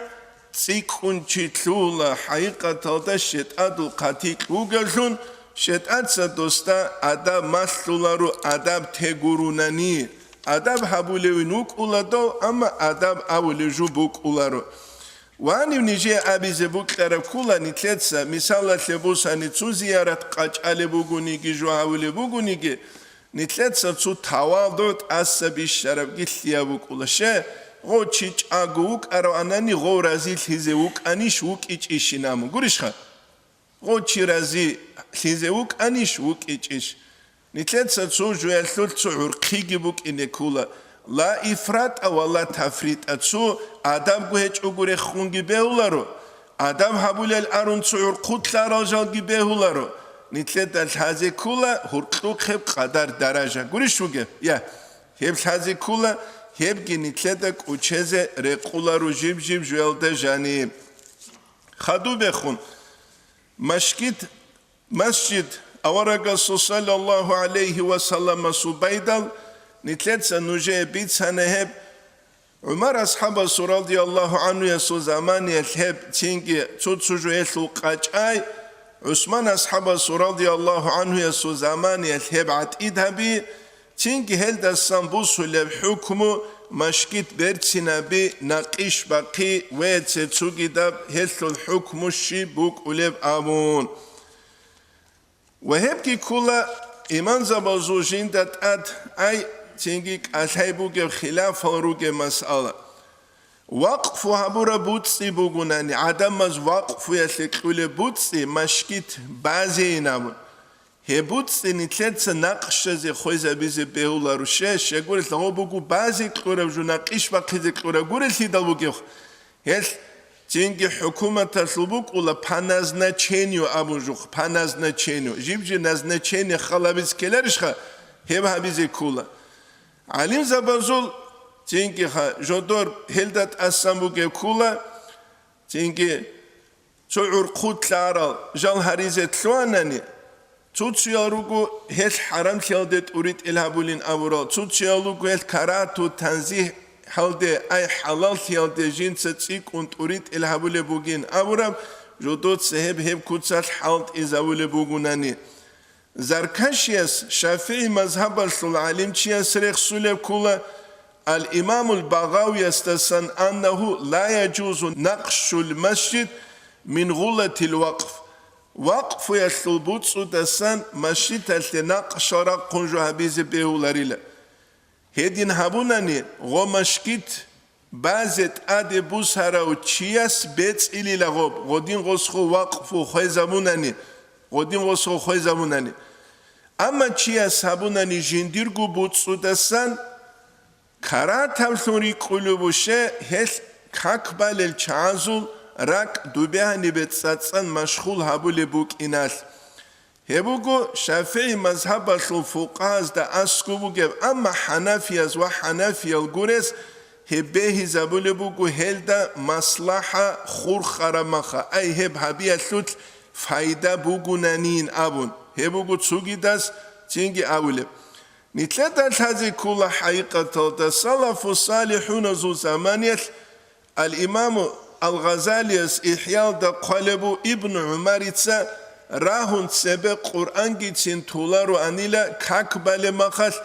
цӀикӀкӀун чи лъугьула хӀакъикъаталда щетӀадул хъатикь вугевлъун, щетӀаца досда адаб малъуларо, адаб те гурунани. Адаб гьабулевин вукӀула дов, амма адаб абулев жо букӀуларо. Ванив нижее абизе букьараб ккола нилъеца, мисалалъе бусани, цо зиярат къачӀалеб бугониги, жо гьавулеб бугониги, нилъеца цо тавадугӀ тӀаса бищарабги лъияб букӀула. Ще, гъов чи чӀаго вукӀараванани, гъов разилъизе вукӀанищ, вукӀичӀищин абун. Гурищха? Гъов чи разилъизе вукӀанищ, вукӀичӀищ? Нилъеца цо жоялъулъ цо гӀурхъиги букӀине ккола. Ла ифрата ва ла тафрита, цо адабго гьечӀого рехунги бегьуларо, адаб гьабулел арун цо гӀурхъулъарал жалги бегьуларо. Нилъеда лъазе ккола гьуркьухъеб къадар даража. Гурищ вугеб? Я, гьеб лъазе ккола, гьебги нилъеда кӀучезе рекъуларо жиб-жиб жоялда жаниб. Хадубехун, машгит Масжид, аварагасул саллаллагьу гӀалайгьи ва салламасул байдал, нилъеца нужее бицана гьеб ГӀумар асхӀабасул радияллагьу гӀанхуясул заманиялъ гьеб цинги цо-цо жо гьелъул къачӀай, ГӀусман асхӀабасул радияллагьу гӀанхуясул заманиялъ гьеб гӀатӀид гьаби, цинги гьелдасан бусулеб хӀукму машгит берцинаби, накъиш бахъи ва цебе цогидаб гьелъул хӀукму щиб букӀулеб абун. Ва гьебги ккола имамзабазул жинда тӀад, ай, цинги кӀалъай бугеб хилафал ругеб масъала. Вакъфу гьабураб буцӀцӀи бугунани, гӀадамаз вакъфуялъе кьулеб буцӀцӀи машгит базейин абун. Гьеб буцӀцӀи нилъеца накъшазе хвезабизе бегьуларо, щай гурелъул гьеб буго базе кьураб жо, накъиш бахъизе кьураб гурелъидал бугеб. Гьелъ цинги хӀукуматалъул букӀула по назначению абун жо, по назначению. Жиб-жиб назначение халабизе ккеларищха, гьеб гьабизе ккола. ГӀалимзабазул цинги ха-, жодор гьелда тӀасан бугеб ккола, цинги цо гӀурхъу кьарал жал гьаризе лъугьанани, цо-цоял руго гьелъ хӀарамлъиялде тӀуритӀел гьабулин абурал, цо-цоял руго гьелъ карагьату танзигьалде, ай хӀалаллъиялде жинца цӀикӀкӀун тӀуритӀел гьабулеб бугин абураб, жодоца гьеб-гьеб куцалъ хӀалтӀизабулеб бугунани. Заркашияс, ШафигӀи мазгьабалъул гӀалимчияс рехсулеб ккола, Ал-Имамул Багъавиясдасан, аннагьу ла яжузу накъшул масжид мин гъулатил вакъф, вакъфуялъул буцӀцӀудасан машгиталъе накъшал рахъун жо гьабизе бегьуларила. Гьедин гьабунани, гъо машгит базе тӀаде бусарав чияс бецӀилила гъоб, гъодин гъосго вакъфу хвезабунани, гъодин гъосго хвезабунани. Амма чияс гьабунани жиндирго буцӀцӀудасан, каратавлъун рикӀкӀулеб буго гьелъ как балел чагӀазул ракӀ дубегьанибе цӀацӀан машгъул гьабулеб букӀиналъ. Гьеб буго ШафигӀи мазгьабалъул фукъагьазда аскӀоб бугеб, амма хӀанафияз ва хӀанафиял гурес гьеб бегьизабулеб буго гьелда маслахӀа хурхараб маха, ай гьеб гьабиялъулъ пайда бугунанин абун. Гьеб буго цогидаз цинги абулеб. Нилъеда лъазе ккола хӀакъикъаталда салафу салихӀуназул заманиялъ Ал-Имаму Ал-Гъазалияс ИхӀялда хъвалеб буго Ибн ГӀумарица рагьун цебе Къуръангицин толароанила как балеб махалъ,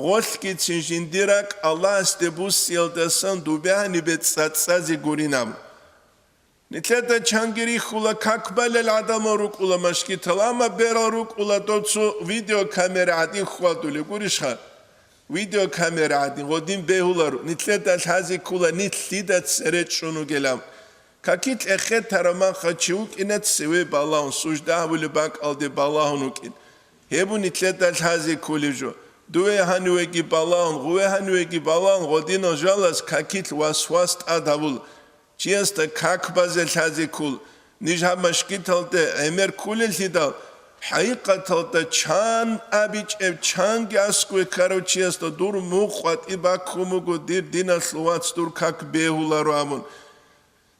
гъолъгицин жиндир ракӀ Аллагьасде буссиялдасан дубегьанибе цӀацӀазе гурин абун. Нилъеда чанги рихьула как балел гӀадамал рукӀула машгитал, амма берал рукӀула дов цо видеокамера гӀадин хьвадулеб гурищха? Видеокамера гӀадин гъодин бегьуларо, нилъеда лъазе ккола нилъ лъида цере чӀун вугилан. Какилъ эхетараб маха чи вукӀина цеве балагьун, сужда гьабулеб бакӀалде балагьун вукӀин. Гьеб нилъеда лъазе кколеб жо. Дуве гьанивеги балагьун, гъуве гьанивеги балагьун, гъодинал жалаз какилъ васвас тӀад гьабула. Чиясда как базе лъазе ккол, ниж гьаб машгиталде гӀемер кколеллъидал, хӀакъикъаталда чан абичӀеб, чанги аскӀове ккарав чиясда дур мугъ къватӀи баккун буго, дир диналъул вац, дур как бегьуларо абун.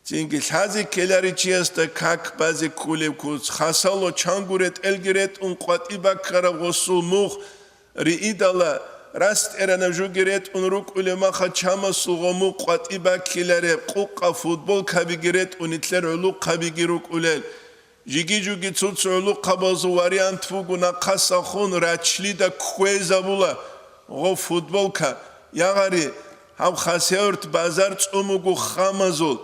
Цинги лъазе ккеларичиясда как базе кколеб куц, хасало чанго ретӀелги ретӀун къватӀи баккараб гъосул мугъ, риидала, рас тӀеранаб жуги ретӀун рукӀулеб маха чамасул гъо мугъ къватӀи баккилареб, къукъа футболкабиги ретӀун нилъер гӀулухъабиги рукӀулел. Жиги-жуги цо-цо гӀулухъабазул вариант буго, нахъаса хун рачлида кквезабула гъо футболка, ягъари, гьаб Хасавюрт базар цӀун буго хамазул.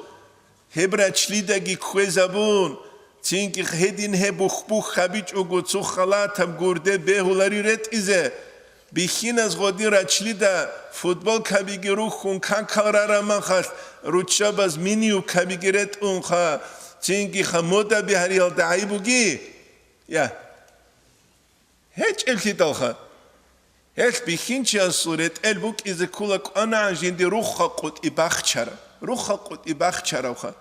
Гьеб рачлидаги кквезабун, цинги гьедин гьеб бух-бух гьабичӀого цо халатаб гурде бегьулари ретӀизе. Бихьиназ гъодин рачлида футболкабиги рухьун какал рараб махалъ, руччабаз мини-юбкабиги ретӀунха, цинги ха модаби гьариялда гӀайибуги? Я. ГьечӀеблъидалха. Гьелъ бихьинчиясул ретӀел букӀизе ккола кӀванагӀан жинди рухха къутӀи бахчараб. Рухха къутӀи бахчарабха.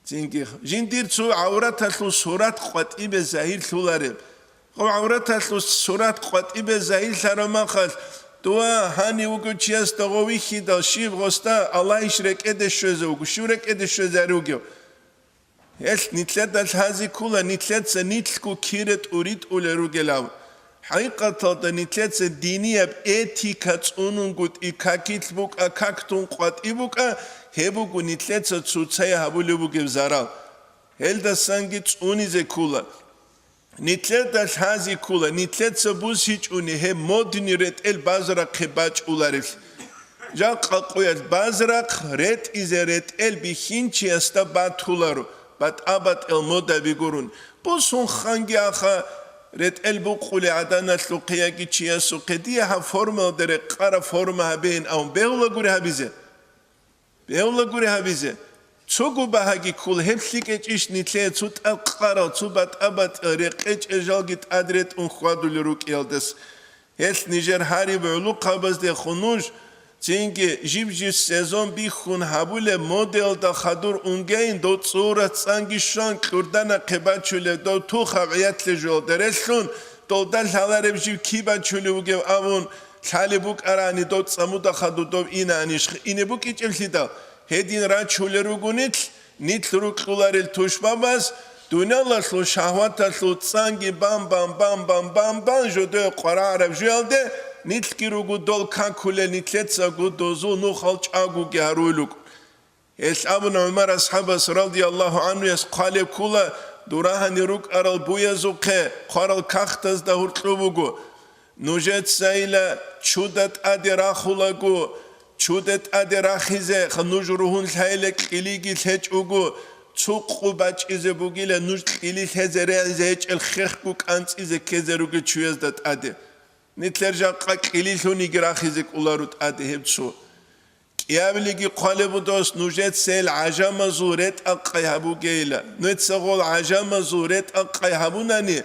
Цинги жиндир цо гӀавраталъул сурат къватӀибе загьирлъулареб. Гъо гӀавраталъул сурат къватӀибе загьирлъараб махалъ, дова гьанив вуго чиясда гъо вихьидал, щиб гъосда Аллагьищ рекӀеде щвезе вуго, щив рекӀеде щвезе гьари вугев? Гьелъ нилъеда лъазе ккола, нилъеца нилъго кире тӀуритӀулел ругелав. ХӀакъикъаталда нилъеца динияб этика цӀунунгутӀи какилъ букӀа, как тун къватӀи букӀа, гьеб буго нилъеца цоцае гьабулеб бугеб зарал. Гьелдасанги цӀунизе ккола. Нилъеда лъазе ккола, нилъеца бусичӀони гьеб модни ретӀел базарахъе бачӀуларелъи. Жакъа къуялъ базарахъ ретӀизе ретӀел бихьинчиясда батуларо, батӀа-батӀел мода бигурун. Бусун ханги аха ретӀел букъулей гӀаданалъухъе яги чиясухъе, дие гьаб формалда рекъараб форма гьабейин абун бегьулагури гьабизе. Бегьулагури гьабизе. Цого багьаги ккола, гьеб лъикӀечӀищ нилъее цо тӀадкъарал, цо батӀа-батӀа рекъечӀей жалги тӀад ретӀун хьвадулел рукӀиялдаса. Гьелъ нижер гьариб гӀулухъабаздехун нуж, цинги жиб-жиб сезон бихьун гьабулеб моделалда хадур унгейин, дов цӀурат цӀанги щван, кьурданахъе бачулеб дов тух гьаб гӀиятлъе жолда релълъун, долда лъалареб жиб киб бачулев вугев абун, лъалеб букӀарани дов цӀамуда хадув дов инаанищ ине букӀичӀеблъидал, гьедин рачулел руго нилъ, нилъ рукьуларел тушбабаз, дуниялалъул шагьваталъул цӀанги бан-бан, бан-бан, бан-бан жодое къварагӀараб жуялде, нилъги руго дол какулел, нилъецаго дозул нухал чӀагоги гьаруй руго. Гьелъ абуна ГӀумар асхӀабас радияллагьу гӀанхуяс хъвалеб ккола, дурагьани рукӀарал буязухъе хъварал кагътазда гьуркьуб буго, нужецайила чуда тӀаде рахулаго, чуда тӀаде рахизе ха нуж ругьун лъайила кьилиги лъечӀого, цо къу бачӀизе бугила нуж кьили лъезе регӀизе гьечӀел хехго кӀанцӀизе ккезе ругел чуязда тӀаде. Нилъер жакъа кьилилъуниги рахизе кӀоларо тӀаде гьеб цо. КӀиабилиги хъвалеб будос нужецайил гӀажамазул ретӀа-къай гьабугейила. Нуца гъол гӀажамазул ретӀа-къай гьабунани,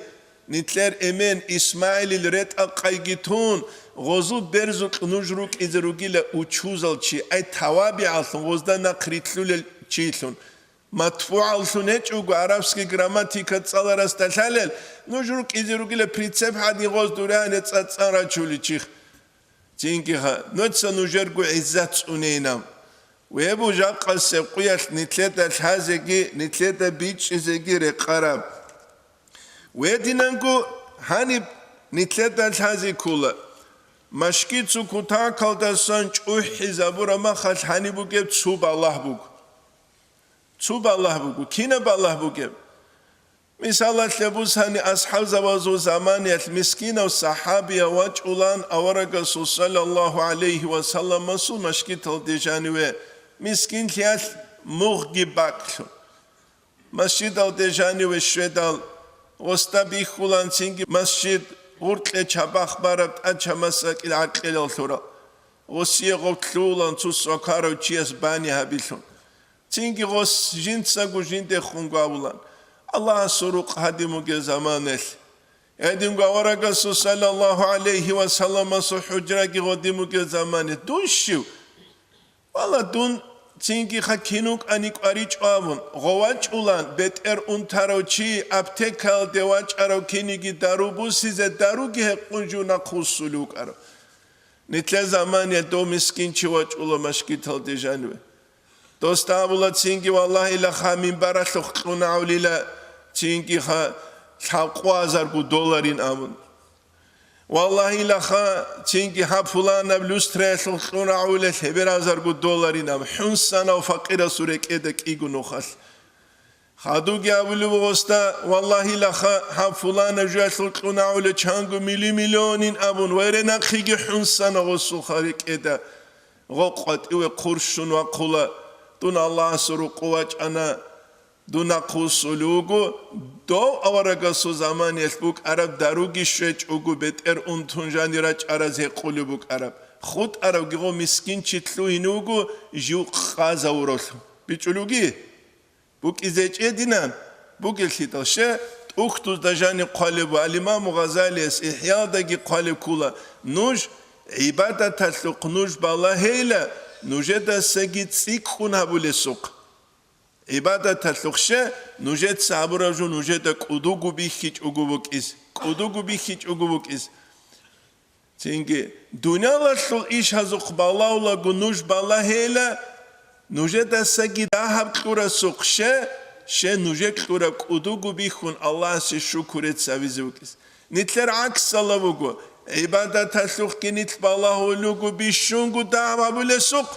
нилъер эмен ИсмагӀилил ретӀа-къайги тун, гъозул берзукь нуж рукӀизе ругила учузал чи, ай тавабигӀаллъун, гъозда нахъ рилълъулел чилъун. МатбугӀаллъун гьечӀого, арабский грамматика цӀаларасда лъалел, нуж рукӀизе ругила прицеп гьадин гъоз дурагьани цӀацӀан рачулел чихъ. Цинги ха, нуца нужерго гӀиззат цӀунейилан. Гьеб жакъасеб къуялъ нилъеда лъазеги, нилъеда бичӀчӀизеги рекъараб. Гьединанго гьаниб нилъеда лъазе ккола. Машгит цо кутакалдасан чӀухӀизабураб махалъ гьаниб бугеб цо балагь буго. Цо балагь буго. Кинаб балагь бугеб? Мисалалъе бусани, асхӀабзабазул заманиялъ мискинав сахӀабияв вачӀулан аварагасул саллаллагьу гӀалайгьи ва салламасул машгиталде жаниве, мискинлъиялъ мугъги бакӀлъун. Масжидалде жаниве щведал, гъосда бихьулан цинги масжид гъуркье чабахъ бараб тӀад чамасакӀил гӀаркьелал лъурал. Гъосие гъоб лъугьулан цо свакарав чияс бани гьабилъун. Цинги гъос жинцаго жиндехунго абулан, Аллагьасул рукъ гьадин бугеб заманалъ. Гьединго аварагасул саллаллагьу гӀалайгьи ва салламасул хӀужраги гъодин бугеб заманалъ. Дун щив? Вала, дун цинги ха кин вукӀани кӀваричӀо абун, гъов вачӀулан, бетӀер унтарав чи аптекаялде вачӀарав киниги дару бусизе, даруги гьекъун жив нахъвуссулев вукӀарав. Нилъер заманиялъ дов мискин чи вачӀула машгиталде жаниве. Досда абула цинги, валлагьила, ха минбаралъухъ кьун гӀавлила, цинги ха лъабкъоазарго долларин абун. Валлагьила, ха цинги гьаб пуланаб люстраялъухъ кьун гӀавлила лъеберазарго долларин абун, хӀунсанав факъирасул рекӀеда кӀиго нухалъ. Хадуги абулев гъосда, валлагьила, ха гьаб пуланаб жуялъухъ кьун гӀавлила чанго мили-миллионин абун, вайре нахъиги хӀунсана гъосул ха рекӀеда. Гъо къватӀиве хъурщун вахъула, дун Аллагьасул рукъу вачӀана, дун нахъвуссулев вуго, дов аварагасул заманиялъ букӀараб даруги щвечӀого бетӀер унтун жанир рачӀараз гьекъулев букӀараб. ХутӀаравги гъо мискинчи лъугьине вуго жив къазавуралъун. БичӀулевги? БукӀизе чӀединан, бугеллъидал ще, тӀухьдузда жаниб хъвалеб ва ал-Имаму Гъазалияс ИхӀялдаги хъвалеб ккула, нуж гӀибадаталъухъ нуж балагьейила, нужедасаги цӀикӀкӀун гьабулесухъ. ГӀибадаталъухъ ще, нужеца гьабураб жо нужеда кӀудуго бихьичӀого букӀиз, кӀудуго бихьичӀого букӀиз. Цинги, дуниялалъул ишазухъ балагьулаго нуж балагьейила, нужедасаги дагьаб кьурасухъ ще, ще нужер кьураб кӀудуго бихьун Аллагьасе шукур гьабизе вукӀиз. Нилъер гӀаксалда буго, гӀибадаталъухъги нилъ балагьулел руго бищунго дагӀба гьабулесухъ,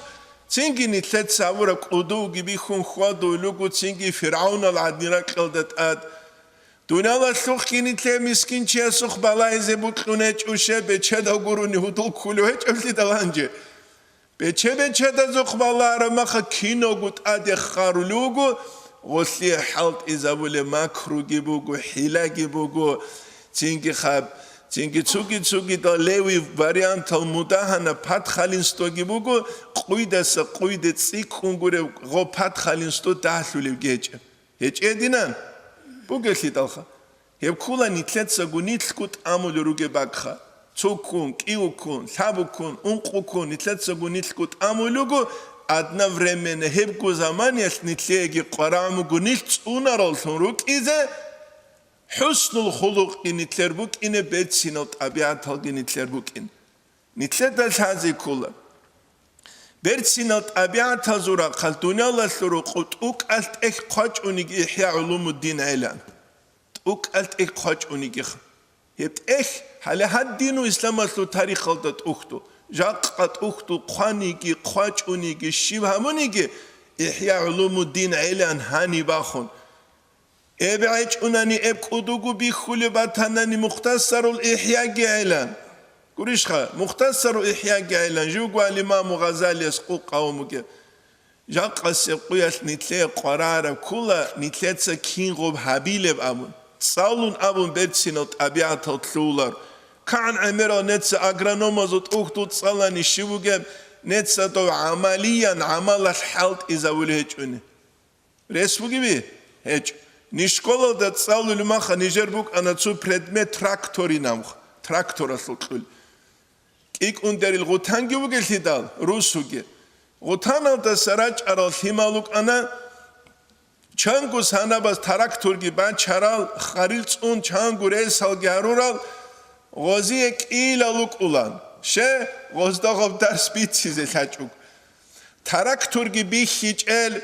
цинги нилъеца гьабураб кӀудувги бихьун хьвадулел руго, цинги ФиргӀавнал гӀадин ракьалда тӀад. Дуниялалъухъги нилъее мискинчиясухъ балагьизе бокьун гьечӀо, щай бечедав гурони гьудул кколев гьечӀеблъидал гьанже. Бече-бечедазухъ балагьараб маха киного тӀаде хъарулел руго, гъолъие хӀалтӀизабулеб макруги буго, хӀилаги буго, цинги хаб, цинги цуги-цугидал левый вариантал мудагьанаб патхалинстоги буго, къуйдаса къуйде цӀикӀкӀун гуреб гъо патхалинсто дагьлъулеб гьечӀеб. ГьечӀединан бугелъидалха, гьеб ккула нилъецаго нилъго тӀамулел ругеб бакӀха. Цо ккун, кӀиго ккун, лъабго ккун, ункъго ккун, нилъецаго нилъго тӀамулел руго, одновременно гьебго заманиялъ нилъееги къварагӀун буго нилъ цӀунараллъун рукӀизе, хӀуснул хулукъги нилъер букӀине, берцинал тӀабигӀаталги нилъер букӀин. Нилъеда лъазе ккола. Берцинал тӀабигӀатазул рахъалъ дуниялалъул рукъу тӀукӀалъ тӀехь хъвачӀониги ИхӀя гӀулумуддин гӀелан. ТӀукӀалъ тӀехь хъвачӀонигиха. Гьеб тӀехь гьале гьадину исламалъул тарихалда тӀухьдул, жакъа тӀухьдул хъваниги, хъвачӀониги, щиб гьабуниги ИхӀя гӀулумуддин гӀелан гьаниб бахун. Эб гӀечӀунани, эб кӀудуго бихьулеб батанани, Мухтасарул ИхӀяги гӀелан. Гурищха, Мухтасарул ИхӀяги гӀелан, живго ал-Имаму Гъазалияс къукъ гьавун бугеб. Жакъасеб къуялъ нилъее къварараб ккула, нилъеца кин гъоб гьабилеб абун, цӀалун абун берцинал тӀабигӀатал лъугьулар. КигӀан гӀемерал неца агрономазул тӀухьдул цӀалани щиб бугеб, неца дов гӀамалиян гӀамалалъ хӀалтӀизавулев гьечӀони. Рес бугеби? ГьечӀо. Ниж школалда цӀалулеб маха нижер букӀана цо предмет тракторин абун, тракторалъул кьул. КӀикӀундерил гъутанги вугелъидал, русуги. Гъутаналдаса рачӀарал лъимал рукӀана, чанго санабаз тракторги бачарал, харил цӀун чанго ресалги гьарурал, гъозие кӀиилал рукӀулан. Ще, гъозда гъоб дарс бицизе лъачӀуг. Тракторги бихьичӀел,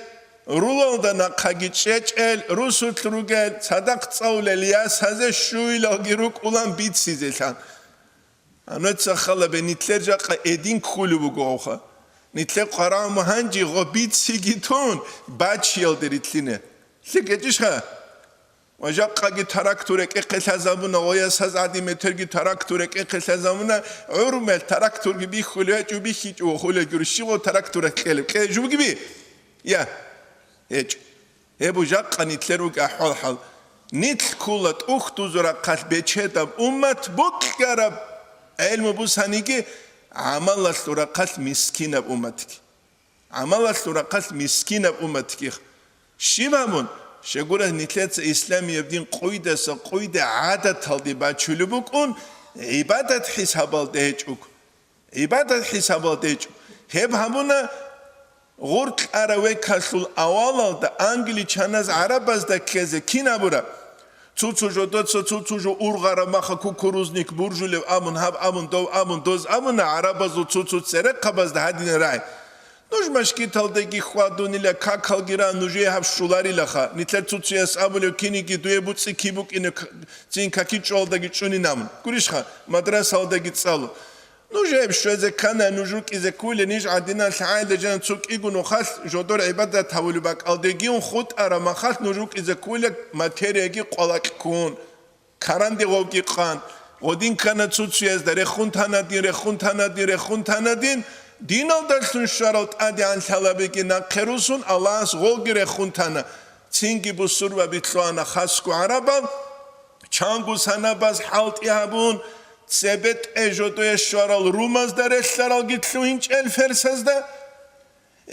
рулалда нахъаги чӀечӀел, русулъ ругел, цадахъ цӀалулел ясазе щуилалги рукӀулан бицизе лъан. Гьануца халабе, нилъер жакъа эдин ккулеб буго гъовха. Нилъер къварагӀму гьанже гъо бициги тун, бачиялде рилълъине. ЛъикӀ гьечӀищха? Ва жакъаги трактор рекӀехъе лъазабуна, гъоясаз гӀадин метерги трактор рекӀехъе лъазабуна, гӀурмел тракторги бихьулев гьечӀо, бихьичӀо ва хулел гури, щиб гъо трактор кьелеб, кье жугиби? Я, гьечӀо. Гьеб жакъа нилъер вугев хӀал-хӀал. Нилъ ккула тӀухьдузул рахъалъ бечедаб уммат, бокьараб гӀелму бусаниги, гӀамалалъул рахъалъ мискинаб умматги. ГӀамалалъул рахъалъ мискинаб умматги. Щиб гьабун? Щегурас нилъеца исламияб дин къуйдаса къуйде гӀадаталде бачулеб букӀун, гӀибадат хӀисабалда гьечӀого. ГӀибадат хӀисабалда гьечӀо. Гьеб гьабуна гъуркьарав векалъул авалалда англичаназ гӀарабазда ккезе кин абураб? Цо-цо жо доца, цо-цо жо ургъараб маха кукурузник буржулев абун, гьаб абун, дов абун, доз абуна гӀарабазул цо-цо церехъабазда гьадинаб рагӀи. Нуж машгиталдаги хьвадунила, какалги ран, нужее гьаб щуларилаха. Нилъер цо-цояс абулев киниги дуе буцӀи ки букӀине к-, цин какичӀоялдаги чӀунин абун. Гурищха, мадрасалдаги цӀалу. Нуж гьеб щвезе ккана, нуж рукӀизе ккула, ниж гӀадинан лъагӀайда жан цо кӀиго нухалъ жодор гӀибадат гьавулеб бакӀалдегиун хутӀараб махалъ нуж рукӀизе ккула материяги къвалакь ккун, каранде гъовги къан. Гъодин ккана цуцуязда, рехун тана дин, рехун тана дин, рехун тана дин. Диналдалъун щварал тӀадегӀан лъалабиги нахъе русун, Аллагьас гъолги рехун тана. Цинги бусурбаби лъугьана хасго гӀарабал. Чанго санабаз хӀалтӀи гьабун, цебетӀе жодое щварал румазда релълъаралги лъугьинчӀел ферсазда,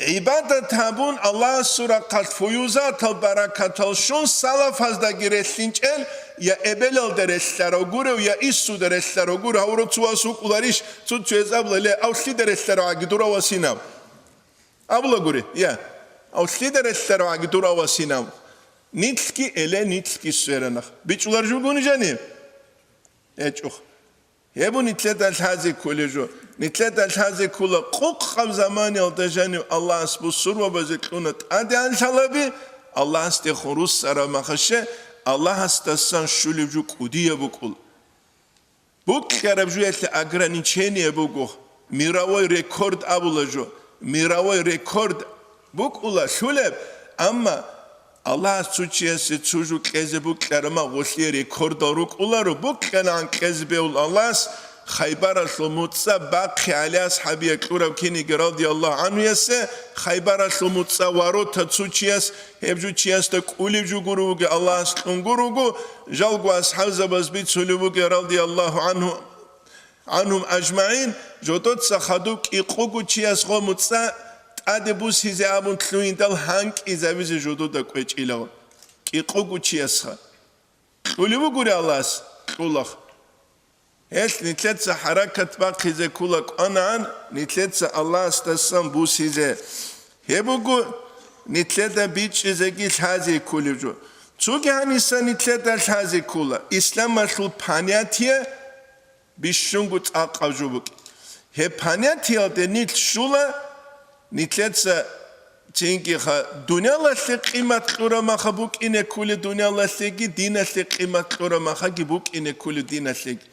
гӀибадат гьабун, Аллагьасул рахъалъ фуюзатал баракатал щун, салафаздаги релълъинчӀел, я эбелалда релълъарав гурев, я иссуда релълъарав гурев, гьав роцувас вукӀуларищ, цуцуяз абла, ле, авлъида релълъарав гӀаги дур авасинав. Абула гури, я, авлъида релълъарав гӀаги дур авасинав. Нилъги эле, нилъги сверанах. БичӀулар жугуни жанив? ГьечӀухъ. Гьебу нилъеда лъазе кколеб жо. Нилъеда лъазе ккола къукъаб заманиялда жанив Аллагьас бусурбабазе кьуна тӀадегӀан лъалаби, Аллагьасдехун руссараб махаще, Аллагьасдасан щулеб жо кӀудияб букӀула. букьараб жуялъе ограничение буго, мировой рекорд абула жо, мировой рекорд букӀула лъулеб, амма Аллагьас цо чиясе цо жо кьезе букьарама гъолъие рекордал рукӀуларо, букьанагӀан кьезе бегьул Аллагьас Хайбаралъул муцӀа бахъи ГӀали асхӀабие кьураб киниги радияллагьу гӀанхуясе, Хайбаралъул муцӀа ворота цо чияс, гьеб жо чиясда кӀулеб жо гуро вугев Аллагьас кьун гуро вуго, жалго асхӀабзабаз бицулеб бугеб радияллагьу гӀанху, гӀанхум ажмагӀин, жодоца хадуб кӀикъого чияс гъо муцӀа тӀаде бусизе абун лъугьиндал гьанкӀизабизе жодода кӀвечӀила. КӀикъого чиясха. Кьулеб бугури Аллагьас? Кьулах. Гьелъ нилъеца хӀаракат бахъизе ккула кӀванагӀан, нилъеца Аллагьасдасан бусизе. Гьеб буго нилъеда бичӀчӀизеги лъазе ккулеб жо. Цоги гьаниса нилъеда лъазе ккула исламалъул понятие бищунго цӀакъаб жо букӀин. Гьеб понятиялде нилъ щула, нилъеца цинги ха, дуниялалъе къимат кьураб маха букӀине ккули дуниялалъеги, диналъе къимат кьураб махаги букӀине ккули диналъеги.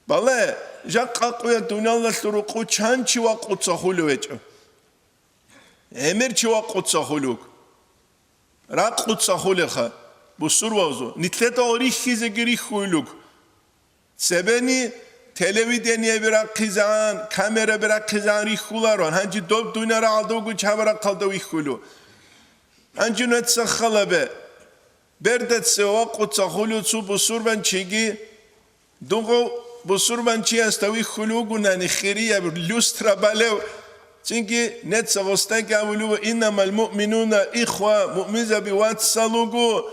Бале, жакъа къуя дуниялалъул рукъу чан чи вакъуца хулев гьечӀо? ГӀемер чи вакъуца хулуг. Ракъуца хулеха, бусурбабазул, нилъеда рихьизеги рихьулуг. Цебени телевидениеби рахъизегӀан, камераби рахъизегӀан рихьуларо, гьанже доб дуниярагӀалда вуго чабарахъалда вихьулу. Гьанже нуца халабе, берда цеве вакъуца хулев цо бусурбанчиги, дугъав бусурбанчиясда вихьулев вугунани хирияб люстра балев, цинги неца гъосдаги абулев: «Иннамал муъминуна ихва», муъминзаби вацал руго,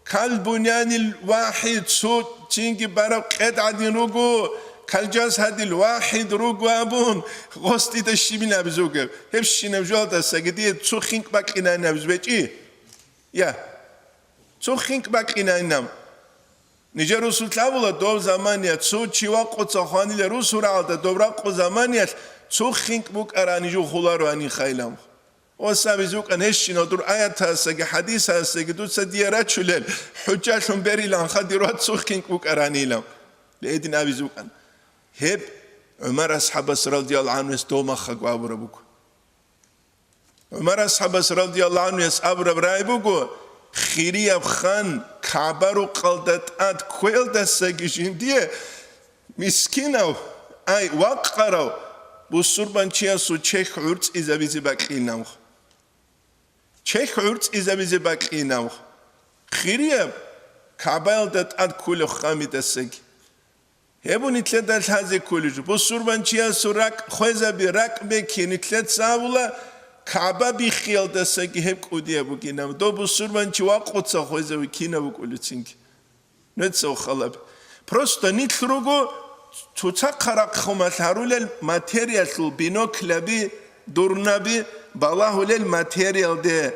«кал бунянил вахид», цо цинги бараб къед гӀадин руго, «кал жасадил вахид» руго абун, гъос дида щибин абизе вугев? Гьебщинаб жоялдасаги дие цо хинкӀ бакьинайин абизе бечӀи? Я. Цо хинкӀ бакьинайин аб. Нижер русулъ абула, дов замания цо чи вакъуца хванила русуралда, дов ракъу заманиялъ цо хинкӀ букӀарани жо хуларо гьанин хайилан. Ва сабизе вукӀан гьещинал дур аятасаги хӀадисасаги дуца дие рачулел, хӀужалъун берилан хадирва цо хинкӀ букӀаранилан. Ледин абизе вукӀан. Гьеб ГӀумар асхӀабас радияллагьу гӀанхуяс дов маххаго абураб буго. ГӀумар асхӀабас радияллагьу гӀанхуяс абураб рагӀи буго, хирияб хан КагӀба рукъалда тӀад кквеялдасаги жиндие мискинав, ай, вакъарав бусурбанчиясул чехь гӀурцӀизабизе бакьинав. Чехь гӀурцӀизабизе бакьинав. Хирияб КагӀбаялда тӀад ккулев хамидасаги. Гьеб нилъеда лъазе кколеб жо. Бусурбанчиясул ракӀ хвезаби, ракӀ бекки нилъеца абула, КагӀба биххиялдасаги гьеб кӀудияб бугинаб. Дов бусурбанчи вакъуца хвезаби кинаб букӀулецинги. Нуца халаб. Просто нилъ руго цоцахъа рахъумалъ гьарулел материялъул биноклаби, дурнаби балагьулел материалде.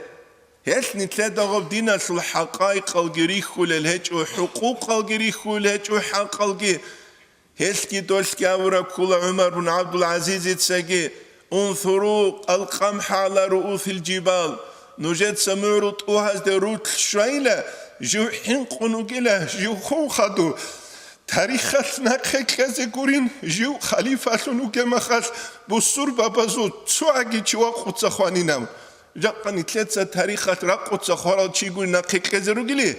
Гьелъ нилъеда гъоб диналъул хӀакъайкъалги рихьулел гьечӀо, хӀукъукъалги рихьулел гьечӀо, хӀакъалги. Гьелъги долъги абураб ккула ГӀумар бун ГӀабдул-ГӀазизицаги: «Унсуру алкъамхӀа гӀала руусил жибал». Нужеца мугӀрул тӀугьазде рулъ щвайила, жив хӀинкъун вугила, жив хун хадув. Тарихалъ нахъе кьезе гурин, жив халифалъун вугеб махалъ бусурбабазул цоаги чи вакъуца хванинав. Жакъа нилъеца тарихалъ ракъуца хварал чи гури нахъе кьезе ругели?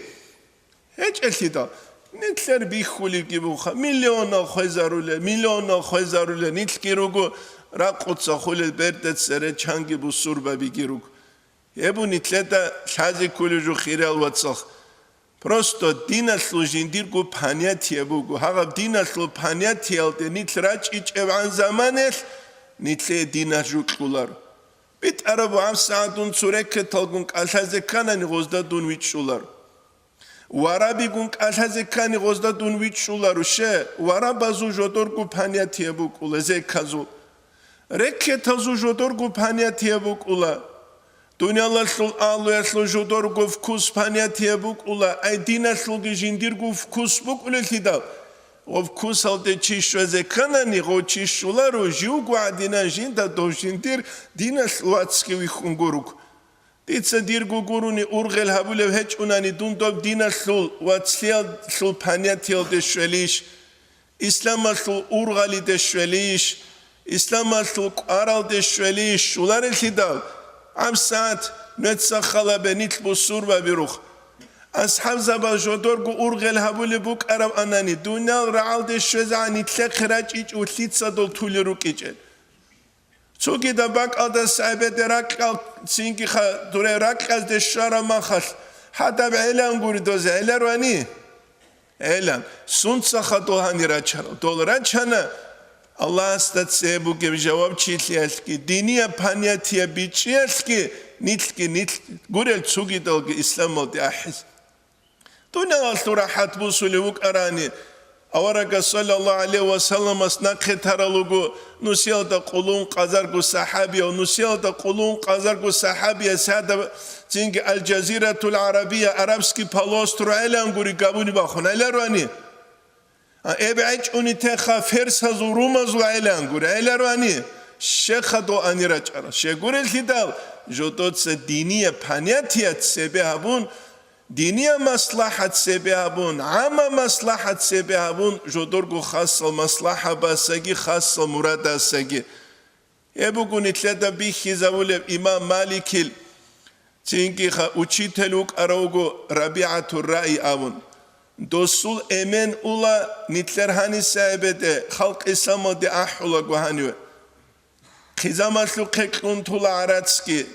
ГьечӀелъидал, нилъер бихьулебги буха, миллионал хвезарулел, миллионал хвезарулел, нилъги руго ракъуца хулел берда цере чанги бусурбабиги руго. Гьеб нилъеда лъазе кколеб жо, хириял вацал. Просто диналъул жиндирго понятие буго. Гьагъаб диналъул понятиялде нилъ рачӀичӀебгӀан заманаялъ нилъее диналъ жо кьоларо. БитӀараб гьабсагӀат дун цо рекеталгун кӀалъазе кканани, гъозда дун вичӀчӀуларо. Варабигун кӀалъазе ккани, гъозда дун вичӀчӀуларо. Ще, варабазул жодорго понятие букӀула, зеказул. Рекетазул жодорго понятие букӀула. Дуниялалъул агьлуялъул жодорго вкус понятие букӀула, ай диналъулги жиндирго вкус букӀулелъидал. Гъов вкусалде чи щвезе кканани, гъов чи щуларо, живго гӀадинан жинда дов жиндир диналъ вацги вихьун гуруг. Дица дирго гурони ургъел гьабулев гьечӀунани, дун доб диналъул вацлъиялъул понятиялде щвелищ? Исламалъул ургъалиде щвелищ, исламалъул кӀваралде щвелищ щуларелъидал, гьабсагӀат нуца халабе нилъ бусурбабирух. АсхӀабзабаз жодорго ургъел гьабулеб букӀараб анани, дуниял рагӀалде щвезегӀан нилъехъе рачӀичӀо лъица дол тулел рукӀичӀел. Цогидаб бакӀалдаса гӀебеде ракьал цинги ха-, дуре ракьазде щвараб махалъ, гьадаб гӀелан гури дозе, гӀеларвани? ГӀелан. Сунцаха дол гьанир рачарал? Дол рачана Аллагьасда цебе бугеб жавабчилъиялъги, динияб понятие бичӀчӀиялъги, нилъги нилъ гурел цогидалги исламалде ахӀизе. Дуниялалъул рахӀат бусулев вукӀарани, аварагас саллаллагьу гӀалайгьи ва салламас нахъе тарал руго, нусиялда къулун къазарго сахӀабияв, нусиялда къулун къазарго сахӀабияс гьадаб цинги Аль-Жазиратул ГӀарабия, Арабский полуостров гӀелан гури габуни бахун гӀеларвани? А эб гӀечӀуни теха ферсазул, румазул гӀелан гури гӀеларвани? Щеха дол гьанир рачӀарал? Щегурелъидал, жодоца динияб понятие цебе гьабун, динияб маслахӀат цебе гьабун, гӀамма маслахӀат цебе гьабун, жодорго хасал маслахӀабасаги хасал мурадасаги. Гьеб буго нилъеда бихьизабулеб имам Маликил, цинги ха-, учитель вукӀарав вуго РабигӀатур Раи абун. Досул эмен ула нилъер гьаниса гьебеде, халкъ исламалде ахӀулаго гьаниве. Хъизамалъухъе кьун тула гӀарацги,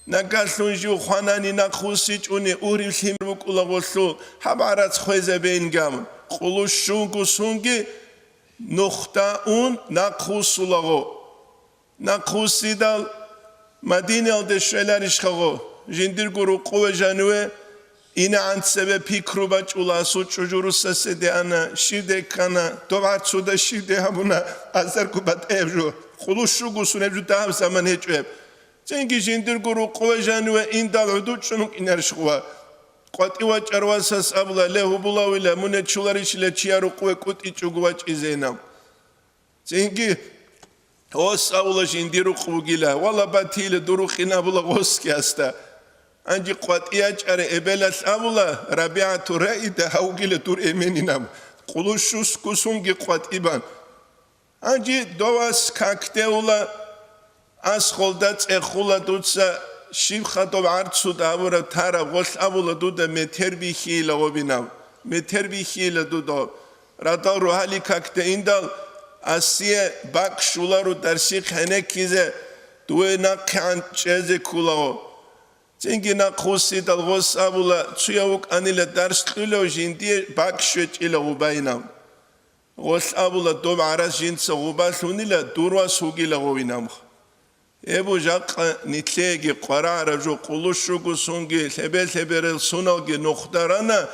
нагагьлъун жив хванани нахъвуссичӀони угьрив лъимер вукӀулагъулъул гьаб гӀарац хвезабейин гамун, къулущунгу сунги нухда ун нахъвуссулагъо. Нахъвуссидал Мадинаялде щвеларищха гъо, жиндирго рукъуве жаниве? ИнегӀан цебе пикру бачӀула, асул чӀужу русаседе ана, щивде ккана, доб гӀарцуда щивде гьабуна, азарго батӀаяб жо, къулущуго сунеб жо дагьаб заман гьечӀеб. Цинги жиндирго рукъуве жаниве индал гӀуду чӀун вукӀинарищ гъува? КъватӀив вачӀар васас абула, ле, гьубулавила, мун гьечуларищила чияр рукъуве кӀутӀичӀого вачӀизейилан. Цинги гъос абула, жиндир рукъ бугила, вала батила дур рукъин абула гъосги гьасда. Гьанже къватӀи ячӀари эбелалъ абула, РабигӀату Раида гьавгила дур эменин аб, къулущунгу сунги къватӀибан. Гьанже довас какде ула, Асхолда цӀехула дуца, щибха доб гӀарцуда абураб тараб гъолъ абула дуда метер бихьийила гъобинав, метер бихьийила дуда. Радал рогьалил какде индал, асие бакӀ щуларо дарсихъ гьенеккизе, дуе нахъегӀан чӀезе ккулаго. Цинги нахъвуссидал гъос абула, цуяв вукӀанила дарс кьулев, жиндие бакӀ щвечӀила гъубайинав. Гъолъ абула, доб гӀарас жинца гъубалъунила, дур вас вугила гъовинамха. Эбу жакъа нилъееги къварагӀараб жо къулущуго сунги лъебе-лъеберел суналги нухда рана,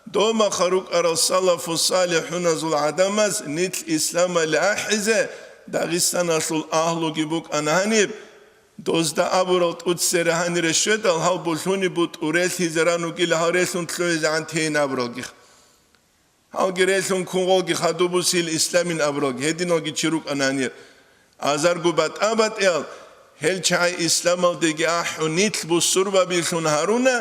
домаха рукӀарал салафу салихӀуназул гӀадамаз нилъ исламалде ахӀизе, Дагъистаналъул агьлуги букӀана гьаниб, дозда абурал тӀуцере гьанире щведал, гьал булъуни бутӀу релъизе ран вугила, гьал релъун лъугӀизегӀан тейин абуралги. Гьалги релъун ккун гъолги хадубусил исламин абуралги, гьединалги чи рукӀана гьанир. Азарго батӀа-батӀиял гьел чагӀи исламалдеги ахӀун, нилъ бусурбабилъун гьаруна,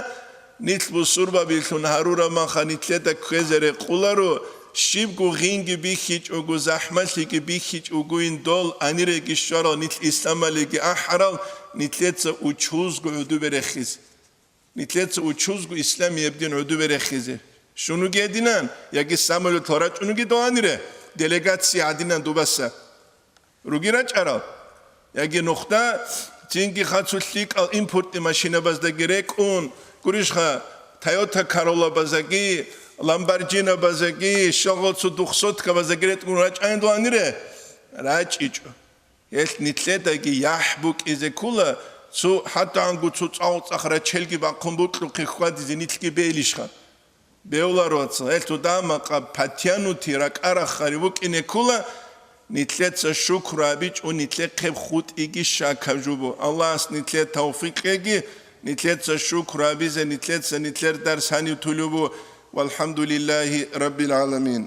нилъ бусурбабилъун гьарураб маха нилъеда кквезе рекъоларо, щибго гъинги бихьичӀого, захӀмалъиги бихьичӀогойин дол, гьаниреги щварал, нилъ исламалиги ахӀарал, нилъеца учузго гӀудубе рехизе. Нилъеца учузго исламияб дин гӀудубе рехизе. Щунуги гьединан, яги самолетал рачӀунуги дол гьанире, делегация гӀадинан дубаса. Руги рачӀарал, яги нухда цинги хацу лъикӀал импортный машинабаздаги рекӀун, гурищха, Toyota Corolla-базаги, Lamborghini-базаги, щалгъал цо двухсоткабазаги ретӀун рачӀайин дол гьанире? РачӀичӀо. Гьелъ нилъедаги яхӀ букӀизе ккула, цо хӀатта гьанго цо цӀакъ-цӀакъ рачелги бахъун букьухъе хьвадизе нилъги бейилищха? Бевлар, вацал, гьелъул дагьа-макъаб патянути ракӀарахъари букӀине ккула, нилъеца шукру гьабичӀо, нилъехъеб хутӀиги щакаб жубу. Аллагьас нилъее тавфикъ кьеги, нилъеца шукру гьабизе, нилъеца нилъер дарс гьанив тулеб бу. ВалхӀамдулиллагьи раббил гӀаламин.